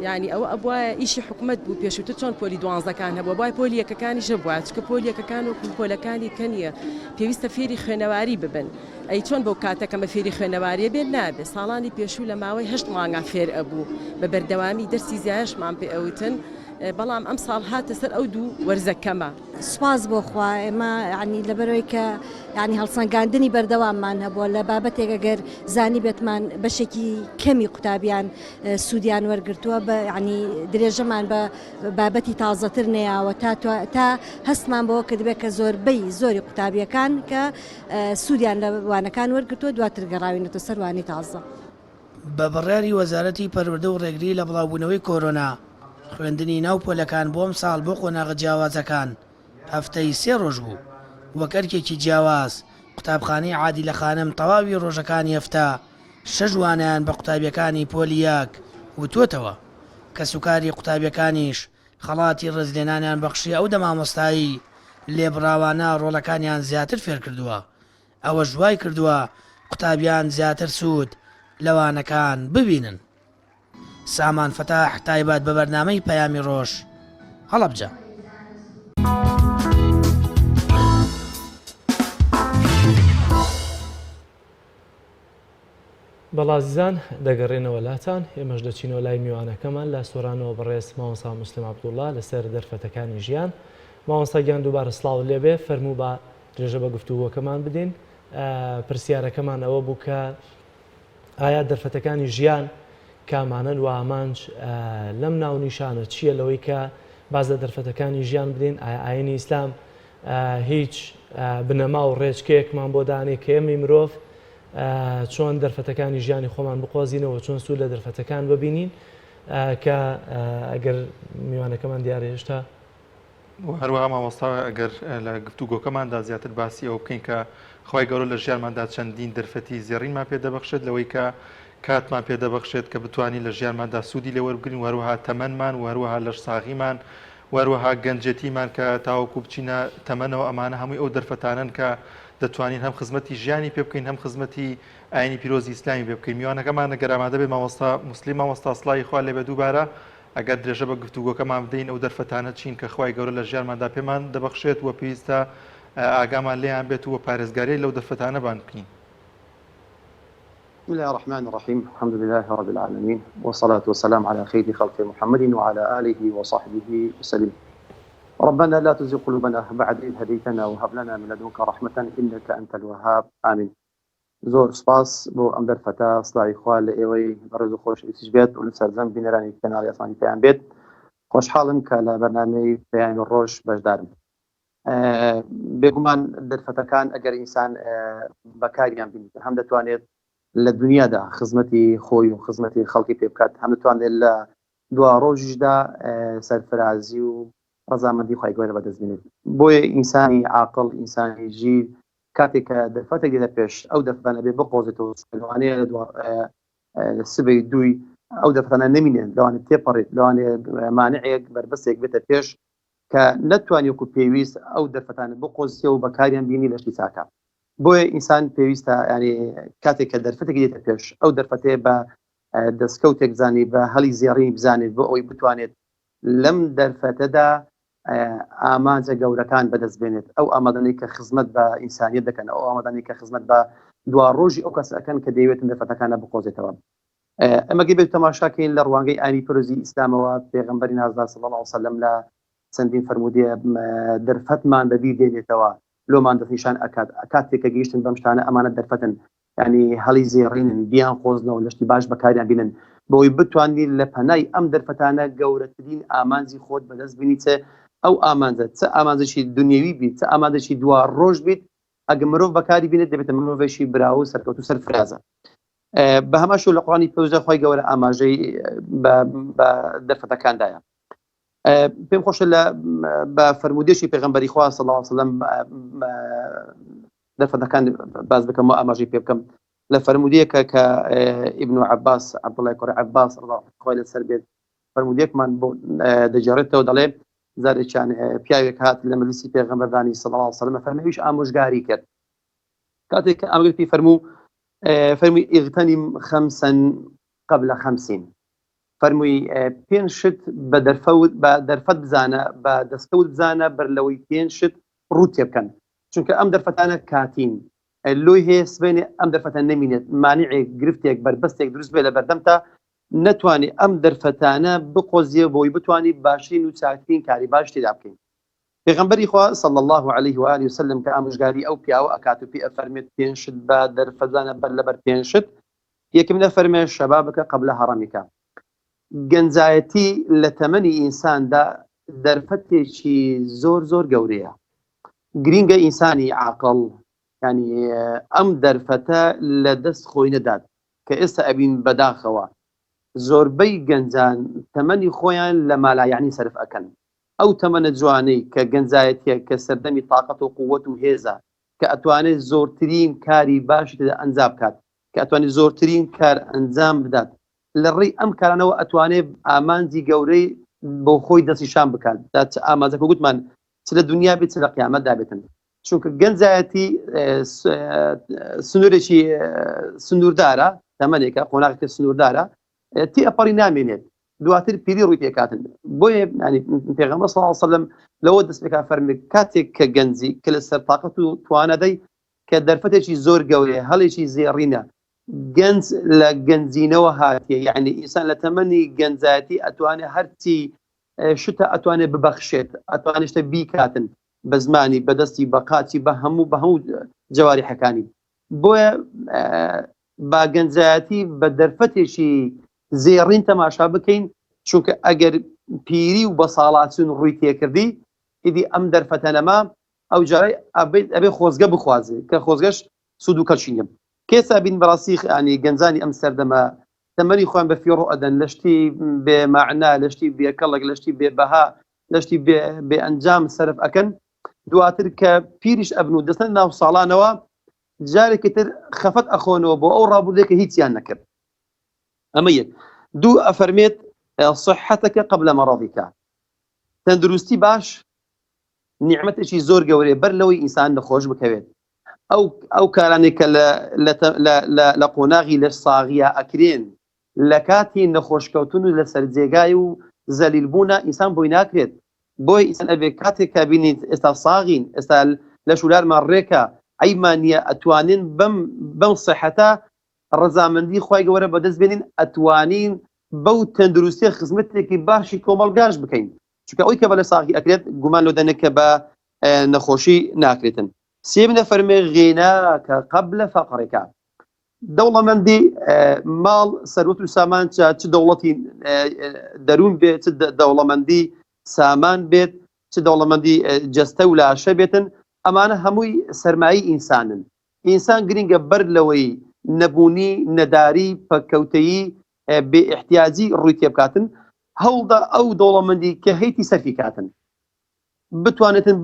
S18: یعنی ئەوە ئەبوایە ئیشی حکومەت بوو پێشووتر چۆن پۆلی دوانزەکان هەبووە بای پۆلی یەکەکانیش هەبووە چکە پۆلی یەکەکان وەکو پۆلەکانی کە نییە پێویستە فێری خوێنەواری ببن ئەی چۆن بەو کاتە کەمە فێری خوێنەواریە بێت نابێت ساڵانی پێشوو لە ماوەی هەشت مانگا فێر ئەبوو بە بەردەوامی دەرسی زیایەشمان پێ ئەوتن بەڵام ئەمساڵ هاتە سەر ئەو دوو وەرزە کەمە.
S19: سوپاس بۆ خوا ئێمە یانی لەبەرئەوەی کە یانی هەڵسەنگاندنی بەردەواممان هەبووە لە بابەتێک ئەگەر زانیبێتمان بەشێکی کەمی قوتابیان سوودیان وەرگرتووە بە یانی درێژەمان بە بابەتی تازەتر نەیاوە تا تا هەستمان بەوە کردبێت کە زۆربەی زۆری قوتابیەکان کە سوودیان لە وانەکان وەرگرتووە دواتر گەڕاوینەتە سەر وانەی تازە.
S7: بە بڕیاری وەزارەتی پەروەردە و ڕێگری لە بڵاوبوونەوەی کۆرۆنا، خوێندنی ناو پۆلەکان بۆ ئەمساڵ بۆ قۆناغە جیاوازەکان هەفتەی سێ ڕۆژ بوو، وەک ئەرکێکی جیاواز قوتابخانەی عادیلە خانم تەواوی ڕۆژەکانی هەفتە شەش وانەیان بە قوتابیەکانی پۆلی یەک وتووەتەوە، کەسوکاری قوتابیەکانیش خەڵاتی ڕێزلێنانیان بەخشیە ئەو دە مامۆستایەی لێبڕاوانە ڕۆڵەکانیان زیاتر فێرکردووە، ئەوەش وایکردووە قوتابیان زیاتر سوود لە وانەکان ببینن. سامان فەتاح تایبەت بە بەرنامەی پەیامی ڕۆژ، هەڵەبجە.
S2: بەڵێ ئازیزان دەگەڕێنەوە لاتان، ئێمەش دەچینەوە لای میوانەکەمان لە سۆرانەوە بەڕێز مامۆستا موسلیم عەبدوڵڵا لەسەر دەرفەتەکانی ژیان. مامۆستا گیان دووبارە سڵاوت لێبێ، فەرموو با درێژە بە گفتوگۆکەمان بدەین. پرسیارەکەمان ئەوە بوو کە ئایا دەرفەتەکانی ژیان کامانەن و ئامانج لەم ناونیشانە چییە لەوەی کە باس لە دەرفەتەکانی ژیان بدەین؟ ئایا ئاینی ئیسلام هیچ بنەما و ڕێچکەیەکمان بۆ دانێ کە ئێمەی مرۆڤ چۆن دەرفەتەکانی ژیانی خۆمان بقۆزینەوە چۆن سوود لە دەرفەتەکان ببینین کە ئەگەر میوانەکەمان دیارە هێشتا
S1: و هەروەها مامۆستا ئەگەر لە گفتوگۆکەماندا زیاتر باسی ئەوە بکەین کە خوای گەورە لە ژیانماندا چەندین دەرفەتی زێڕینمان پێ دەبەخشێت لەوەی کە کاتمان پێ دەبەخشێت کە بتوانین لە ژیانماندا سوودی لێ وەربگرین و هەروەها تەمەنمان و هەروەها لەشساغیمان و هەروەها گەنجێتیمان کە تاوەکو بچینە تەمەنەوە ئەمانە هەمووی ئەو دەرفەتانەن کە دەتوانین هەم خزمەتی ژیانی پێ بکەین هەم خزمەتی ئاینی پیرۆزی ئیسلامی پێ بکەین میوانەکەمان ئەگەر ئامادە بێت مامۆستا موسلیم مامۆستا سڵاوی خوا لێ بێت دووبارە ئەگەر درێژە بە گفتوگۆکەمان بدەین ئەو دەرفەتانە چین کە خوای گەورە لە ژیانماندا پێمان دەبەخشێت و پێویستە ئاگامان لێیان بێت و پارێزگاری لەو دەرفەتانە بان بکەین.
S11: بسم اللە الرحمن الرحیم الحمد للە رب العالمین والصلاة والسلام علی خیر خلق محمد وعلی آله وصحبه وسلم ربنا لا تزغ قلوبنا بعد إذ هديتنا وهب لنا من لدنك رحمة إنك أنت الوهاب آمین زۆر سوپاس بۆ ئەم دەرفەتە، سڵاوی خوا لە ئێوەی بەڕێز و خۆشەویستیش بێت و لە سەرجەم بینەرانی کەناڵی ئاسمانی پەیام بێت. خۆشحاڵم کە لە بەرنامەی پەیامی ڕۆژ بەشدارم. بێگومان دەرفەتەکان ئەگەر ئینسان بەکاریان بینیت هەم دەتوانێت لە دنیادا خزمەتی خۆی و خزمەتی خەڵکی پێ بکات، هەم دەتوانێت لە دوا ڕۆژیشدا سەرفرازی و ڕەزامەندی خوای گەورە بەدەست بێنێت. بۆیە ئینسانی عاقڵ، ئینسانی ژیر کاتێک کە دەرفەتێک دێتە پێش ئەو دەرفەتانە بێ بقۆزێتەوە چونکە لەوانەیە لە دوا سبەی دووی ئەو دەرفەتانە نەمینێن لەوانێ تێپەڕێت لەوانێ مانعێک بەربەستێک بێتە پێش کە نەتوانی وەکو پێویست ئەو دەرفەتانە بقۆزیەوە و بەکاریان بینی لە شتی چاکە بۆیە ئینسان پێویستە ینی کاتێک کە دەرفەتێک دێتە پێش ئەو دەرفەتەیە بە دەستکەوتێک بزانی بە هەلی زێڕینی بزانێت بۆ ئەوەی بتوانێت لەم دەرفەتەدا ئامانجە گەورەکان بەدەست بێنێت، ئەو ئامادانەی کە خزمەت بە ئینسانیەت دەکەن، ئەو ئامادانەی کە خزمەت بە دواڕۆژی ئەو کەسە ئەکەن کە دەیەوێتن دەرفەتەکانە بقۆزێتەوە. ئەمە گەر بێت تەماشا کەین لە ڕوانگەی ئاینی پیرۆزی ئیسلامەوە، پێغەمبەری نازدار صلی اللە علیە وسلم لە چەندین فەرموودەیە دەرفەتمان بەبیر دێنێتەوە، لۆمان دەستنیشان ئەکات، کاتێک کە گەیشتن بەم شتانە ئەمانە دەرفەتن، یانی هەڵی زێڕینن، بیانقۆزنەوە، لە شتی باش بەکاریان بینن، بەوەی بتوانی لە پەنای ئەم دەرفەتانە گەورەترین ئامانجی خۆت بەدەست بینی، چ ئەو ئامانجە چ ئامانجێکی دونیەوی بیت، چ ئامانجێکی دوا ڕۆژ بیت، ئەگەر مرۆڤ بەکاری بینێت دەبێتە مرۆڤێکی براوە و سەرکەوتوو سەرفرازە. بە هەمان شێوە لە قورئانی پیرۆزدا خوای گەورە ئاماژەی بە دەرفەتەکاندایە. پێم خۆشە لە بە فەرموودێکی پێغەمبەری خوا صلی الله علیه وسلم. دەرفەتەکان باس بکەم و ئاماژەی پێ بکەم لە فەرموودەیەکە کە ئیبن عەباس عەبدوڵای کوڕی عەباس ڕضا خوای لەسەر بێت فەرموودەیەکمان بۆ دەگێڕێتەوە دەڵێ جارێکیان پیاوێک هات لە مەجلیسی پێغەمبەردانی صلی الله علیه وسلم فەرمووی ئەویش ئامۆژگاری کرد کاتێک کە ئامۆژگاری پێی فەرموو فەرمووی اغتنم خمسا قبل خمسین فەرمووی پێنج شت بە دەرفەوت بە دەرفەت بزانە بە دەستکەوت بزانە بەر لەوەی پێنج شت ڕووت تێ بکەن چونکە ئەم دەرفەتانە کاتین لۆی هەیە سبەینێ ئەم دەرفەتە نەمینێت مانعێک گرفتێک بەربەستێک دروست بێت لە بەردەمتا نەتوانی ئەم دەرفەتانە بقۆزیە بۆی بتانی باشترین و چاکترین کاری باش تێدا بکەین پێغەمبەری خوا صلی اللە علیه و آله وسلم کە ئامۆژگاری ئەو پیاوە ئەکات و پێی ئەفەرمێت پێنج شت بە دەرفەت بزانە بەر لەبەر پێنج شت یەکەمین ئەفەرمێ شبابک قبل هرمک گەنجایەتی لە تەمەنی ئینساندا دەرفەتێکی زۆر زۆر گەورەیە گرینگە ئینسانی عاقڵ یانی ئەم دەرفەتە لە دەست خۆی نەدات کە ئێستا ئەبین بەداخەوە زۆربەی گەنجان تەمەنی خۆیان لە مالایەعنی سەرف ئەکەن ئەو تەمەنە جوانەی کە گەنجایەتیە کە سەردەمی تاقەت و قوەت و هێزە کە ئەتوانێت زۆرترین کاری باشی تێدا ئەنجا بکات کە ئەتوانێت زۆرترین کار ئەنجام بدات لە ڕێی ئەم کارانەوە ئەتوانێت ئامانجی گەورەی بۆ خۆی دەستنیشان بکات دا چ ئامانجەکە گوتمان چ لە دنیا بێت چ لە قیامەتدا بێتن چونکە گەنجایەتی سنوورێکی سنووردارە تەمەنێکە قۆناغێکی سنووردارە تی ئەپەڕی نامێنێت دواتر پیری ڕووی تێکاتن بۆیە ینی پێغەمبەر صلی الله علیه وسلم لەوە دەست پێکا فەرمی کاتێک کە گەنجی کە لەسەر تاقەت و توانە دەی کە دەرفەتێکی زۆر گەورەیە هەڵێکی زێڕینە گەنج لە گەنجینەوە هاتیە یعنی ئینسان لە تەمەنی گەنجایەتی ئەتوانێ هەرچی شتە ئەتوانێ ببەخشێت ئەتوانێ شتە بیکاتن بە زمانی بە دەستی بە قاچی بە هەموو بە هەموو جەواریحەکانی بۆیە با گەنجایەتی بە دەرفەتێکی زێڕین تەماشا بکەین چونکە ئەگەر پیری و بەساڵاچون ڕووی تێکردی ئیدی ئەم دەرفەتە نەما ئەو جارەی ئەبێ خۆزگە بخوازێ کە خۆزگەش سوود و کەڵکی نیە کێسا بین بەڕاستی ینی گەنجانی ئەم سەردەمە تەمەنی خۆیان بە فیڕۆ ئەدەن لە شتی بێ مەعنا لە شتی بێ کەڵک لە شتی بێ بەها لە شتی بێ بێ ئەنجام سەرف ئەکەن دواتر کە پیریش ئەبن و دەستن ناو ساڵانەوە جارێکی تر خەفەت ئەخۆنەوە بۆ ئەو ڕابردێک کە هیچیان نەکرد ئەمە یەک دوو ئەفەرمێت صحتك قبل مرضك تەندروستی باش نیعمەتێکی زۆر گەورەیە بەر لەوەی ئینسان نەخۆش بکەوێت ئەو ئەو کارانەی کە لە لە لە قۆناغی لەش ساغیا ئەکرێن لە کاتی نەخۆشکەوتن و لەسەر جێگای و زەلیل بوونە ئینسان بۆی ناکرێت بۆیە ئینسان ئەبێ کاتێک کە بینیت ئێستا ساغین ئێستا لەش و لارمان ڕێکە عەیبمان نییە ئەتوانین بەم بەم سەحەتە ڕەزامەندی خوای گەورە بەدەست بێنین ئەتوانین بەو تەندروستیە خزمەتێکی باشی کۆمەڵگاش بکەین چونکە ئەوی کە بە لە ساغی ئەکرێت گومان لۆ دەنێت کە بە نەخۆشی ناکرێتن سێم دەفەرمێ غیناکە قبل فقرک دەوڵەمەندی ماڵ سەروەت و سامان چ دەوڵەتی دەروون بێت چ دەوڵەمەندی سامان بێت چ دەوڵەمەندی جەستە و لاشە بێتن ئەمانە هەمووی سەرمایی ئینسانن ئینسان گرنگە بەر لەوەی نەبوونی نەداری پەککەوتەیی بێ ئیحتیاجی ڕووی تێبکاتن هەوڵدا ئەو دەوڵەمەندی کە هەیتی سەرفی کاتن بتوانێتن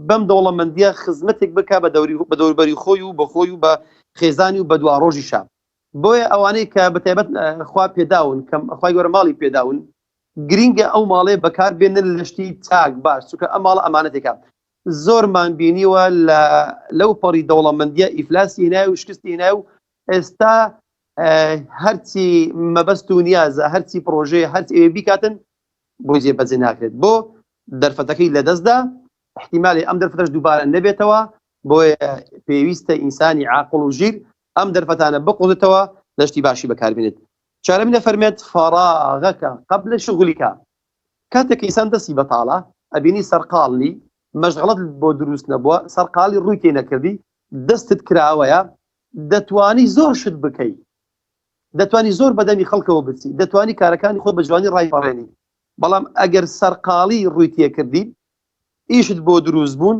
S11: بەم دەوڵەمەندیە خزمەتێک بک بە دەوری بە دەوربەری خۆی و بە خۆی و بە خێزانی و بە دوا ڕۆژیشا بۆیە ئەوانەی کە بەتایبەت خوا پێداون کە خوای گەورە ماڵی پێداون گرینگە ئەو ماڵێ بەکار بێنن لە شتی چاک باش چونکە ئەم ماڵە ئەمانەتێکە زۆرمان بینیوە لە لەو پەڕی دەوڵەمەندیە ئیفلاسی هێنای و شکستی هێنای و ئێستا هەرچی مەبەست و نیازە هەرچی پرۆژەیە هەرچی ئەوێ بیکاتن بۆی جێبەجێ ناکرێت بۆ دەرفەتەکەی لەدەستدا احتیمالی ئەم دەرفەتەش دووبارە نەبێتەوە بۆیە پێویستە ئینسانی عاقڵ و ژیر ئەم دەرفەتانە بقۆزێتەوە لە شتی باشی بەکاربێنێت چارەمی دەفەرمێت فراغك قبل شغلك کاتێک ئینسان دەستی بەتاڵە ئەبینی سەرقاڵی مەشغەڵت بۆ دروست نەبووە سەرقاڵی ڕووی تێ نەکردی دەستت کراوەیە دەتوانی زۆر شت بکەی دەتوانی زۆر بەدەمی خەڵکەوە بچی دەتوانی کارەکانی خۆت بە جوانی ڕایپەڕێنی بەڵام ئەگەر سەرقاڵی ڕووی تێکردی ئیشت بۆ دروست بوون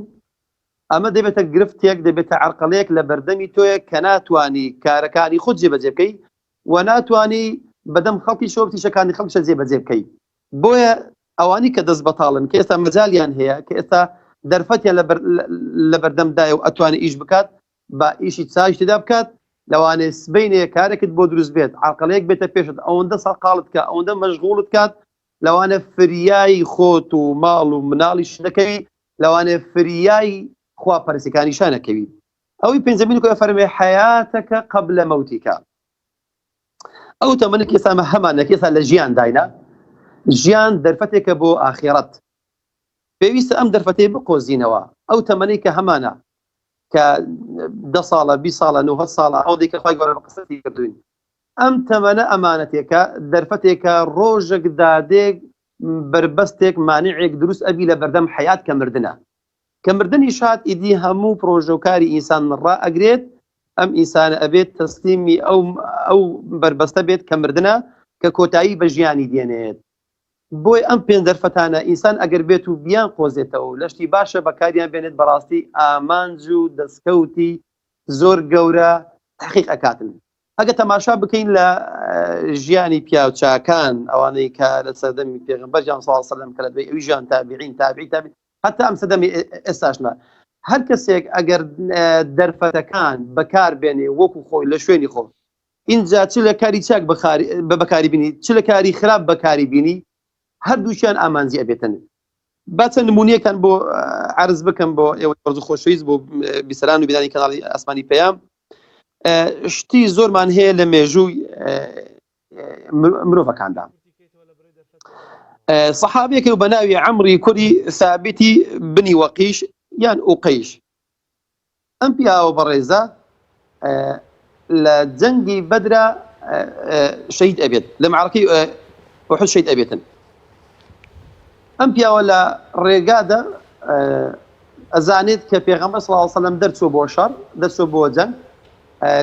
S11: ئەمە دەبێتە گرفتێک دەبێتە عرقەلەیەک لە بەردەمی تۆیە کە ناتوانی کارەکانی خۆت جێبەجێ بکەی و ناتوانی بەدەم خەڵکی شۆ تیشەکانی خەڵکشە جێبەجێ بکەی بۆیە ئەوانی کە دەست بەتاڵن کە ئێستا مەجالیان هەیە کە ئێستا دەرفەتیان لە بەردەمدایە و ئەتوانێت ئیش بکات. با ئیشی چاکیش تێدا بکات، لەوانەیە سبەینێ کارێکت بۆ دروست بێت، عەرقەلەیەک بێتە پێشت، ئەوەندە سەرقاڵت کا، ئەوەندە مەشغوڵت کات، لەوانەیە فریای خۆت و ماڵ و مناڵیش نەکەوی، لەوانەیە فریای خوا پەرستەکانیشا نەکەوی. ئەوەی پێنجەمین کۆ فەرمێ حەیاتەکە قبل مەوتیکە. ئەو تەمەنە کە ئێستا هەمانە کە ئێستا لە ژیان داینە، ژیان دەرفەتێکە بۆ ئاخێڕەت. پێویستە ئەم دەرفەتەی بقۆزینەوە. ئەو تەمەنەی کە هەمانە کە دە ساڵە، 20 ساڵە، 90 ساڵە، ئەوەندەی کە خوای گەورە بە قسمەتی کردووین. ئەم تەمەنە ئەمانەتێکە، دەرفەتێکە ڕۆژێک دادێک بەربەستێک مانعێک دروست ئەبی لە بەردەم حەیات کە مردنە. کە مردنیش هات ئیدی هەموو پرۆژە و کاری ئینسان ڕائەگرێت، ئەم ئینسانە ئەبێت تەسلیمی ئەو ئەو بەربەستە بێت کە مردنە کە کۆتایی بە ژیانی دێنێت. بۆیە ئەم پێنج دەرفەتانە ئینسان ئەگەر بێت و بیان قۆزێتەوە و لەشتی باشە بەکاریان بێنێت بەڕاستی ئامانج و دەستکەوتی زۆر گەورە تحقیق ئەکاتن. ئەگە تەماشا بکەین لە ژیانی پیاوچاکان ئەوانەی کە لە سەردەمی پێغەمبەر جان صلی الله علیه وسلم کە لە دوای ئەوی ژیان تابعین تابعی تابعین هەتا ئەم سەردەمی ئێستاشنا هەر کەسێک ئەگەر دەرفەتەکان بەکار بێنێ وەکو خۆی لە شوێنی خۆ ئینجا چ لە کاری چاک بە بەکاری بینی چ لە کاری خراپ بەکاری بینی هەردووکیان ئامانجی ئەبێتن با چەند نمونەیەکتان بۆ عرض بکەم بۆ ئێوە بەڕێز و خۆشەویست بۆ بیسەران و بینانی کەناڵی ئاسمانی پەیام شتی زۆرمان هەیە لە مێژووی مرۆڤەکاندا سەحابێک و بە ناوی عەمری کوری ثابتی بنی وەقیش یان ئوقەیش ئەم پیاوە بەڕێزە لە جەنگی بەدرا شەهید ئەبێت لە معرەکەی ئوحد شەهید ئەبێتن ئەم پیاوە لە ڕێگادا ئەزانێت کە پێغەمبەر صلی الله علیه وسلم دەرچوە بۆ شەڕ دەرچوە بۆ جەنگ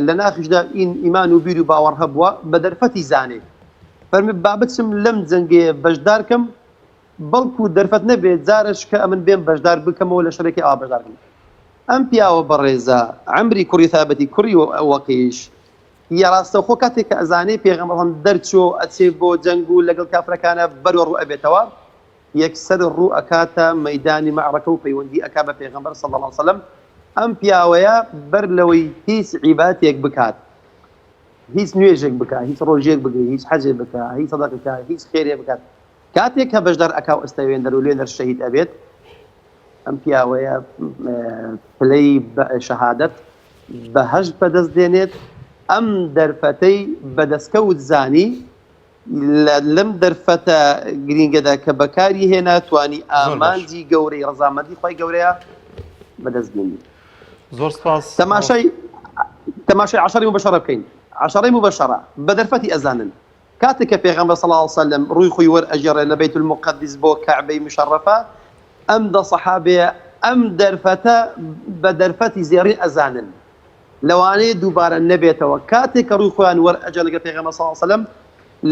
S11: لە ناخیشدا ئین ئیمان و بیر و باوەڕ هەبووە بە دەرفەتی زانێ فەرمی با بچم لەم جەنگەیە بەشدار کەم بەڵکو دەرفەت نەبێت جارش کە ئەمن بێم بەشدار بکەمەوە لە شەرێکی ئاوا بەشدار بم ئەم پیاوە بەڕێزە عەمری کوڕی ثابتی کوڕی وەقیش یە ڕاستەوخۆ کاتێک کە ئەزانێ پێغەمبەر هەم دەرچووە و ئەچێ بۆ جەنگ و لەگەڵ کافرەکانە بەرەو ڕوو ئەبێتەوە یەکسەر ڕوو ئەکاتە مەیدانی مەعرەکە و پەیوەندی ئەکا بە پێغەمبەر صلی اللە علیە وسلم ئەم پیاوەیە بەر لەوەی هیچ عیباتێک بکات هیچ نوێژێک بکات هیچ ڕۆژێک بگری هیچ حەجێ بکات هیچ سەدەقێک بکات هیچ خێرێ بکات کاتێک کە بەشدار ئەکا و ئەستەوێندەر و لێندەر شەهید ئەبێت ئەم پیاوەیە پلەی شەهادەت بەهەشت بەدەست دێنێت ئەم دەرفەتەی بەدەستکەوت زانی لەم دەرفەتە گرینگەدا کە بەکاری هێنا توانی ئامانجی گەورەی ڕەزامەندی خوای گەورەیە بەدەست بێنی.
S1: زۆر سپاس.
S11: تەماشای تەماشای عەشەرەی موبەشەرە بکەین عەشەرەی موبەشەرە بە دەرفەتی ئەزانن کاتێک کە پێغەمبەر صلی اللە علیە وسلم ڕووی خۆی وەرئەگێڕێ لە بەیت المقدس بۆ کەعبەی مشەڕەفە ئەم دە سەحابەیە ئەم دەرفەتە بە دەرفەتی زێڕین ئەزانن لەوانەیە دووبارە نەبێتەوە کاتێک کە ڕووی خۆیان وەرئەگێڕن لەگەڵ پێغەمبەر صلی اللە علیە وسلم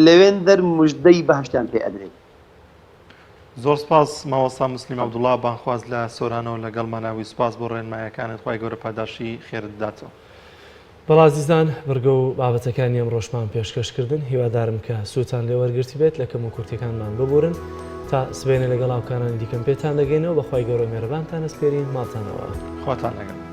S11: لەوێندەر مژدەی بەهەشتیان پێ ئەدرێت.
S1: زۆر سپاس مامۆستا موسلیم عەبدوڵا بانگخواز لە سۆرانەوە لەگەڵمانە وی سپاس بۆ ڕێنمایەکانت خوای گەورە پاداشی خێرت بداتەوە.
S2: بەڵێ ئازیزان بڕگە و بابەتەکانی ئەمڕۆشمان پێشکەش کردن هیوادارم کە سوودتان لێ وەرگرتبێت لە کەموکورتیەکانمان ببورن تا سبەینێ لەگەڵ هاوکارانی دیکەم پێتان دەگەینەوە بەخوای گەورە مێرەبانتان ئەسپێرین ماڵتان ئاوا.
S1: خواتان لەگەڵ.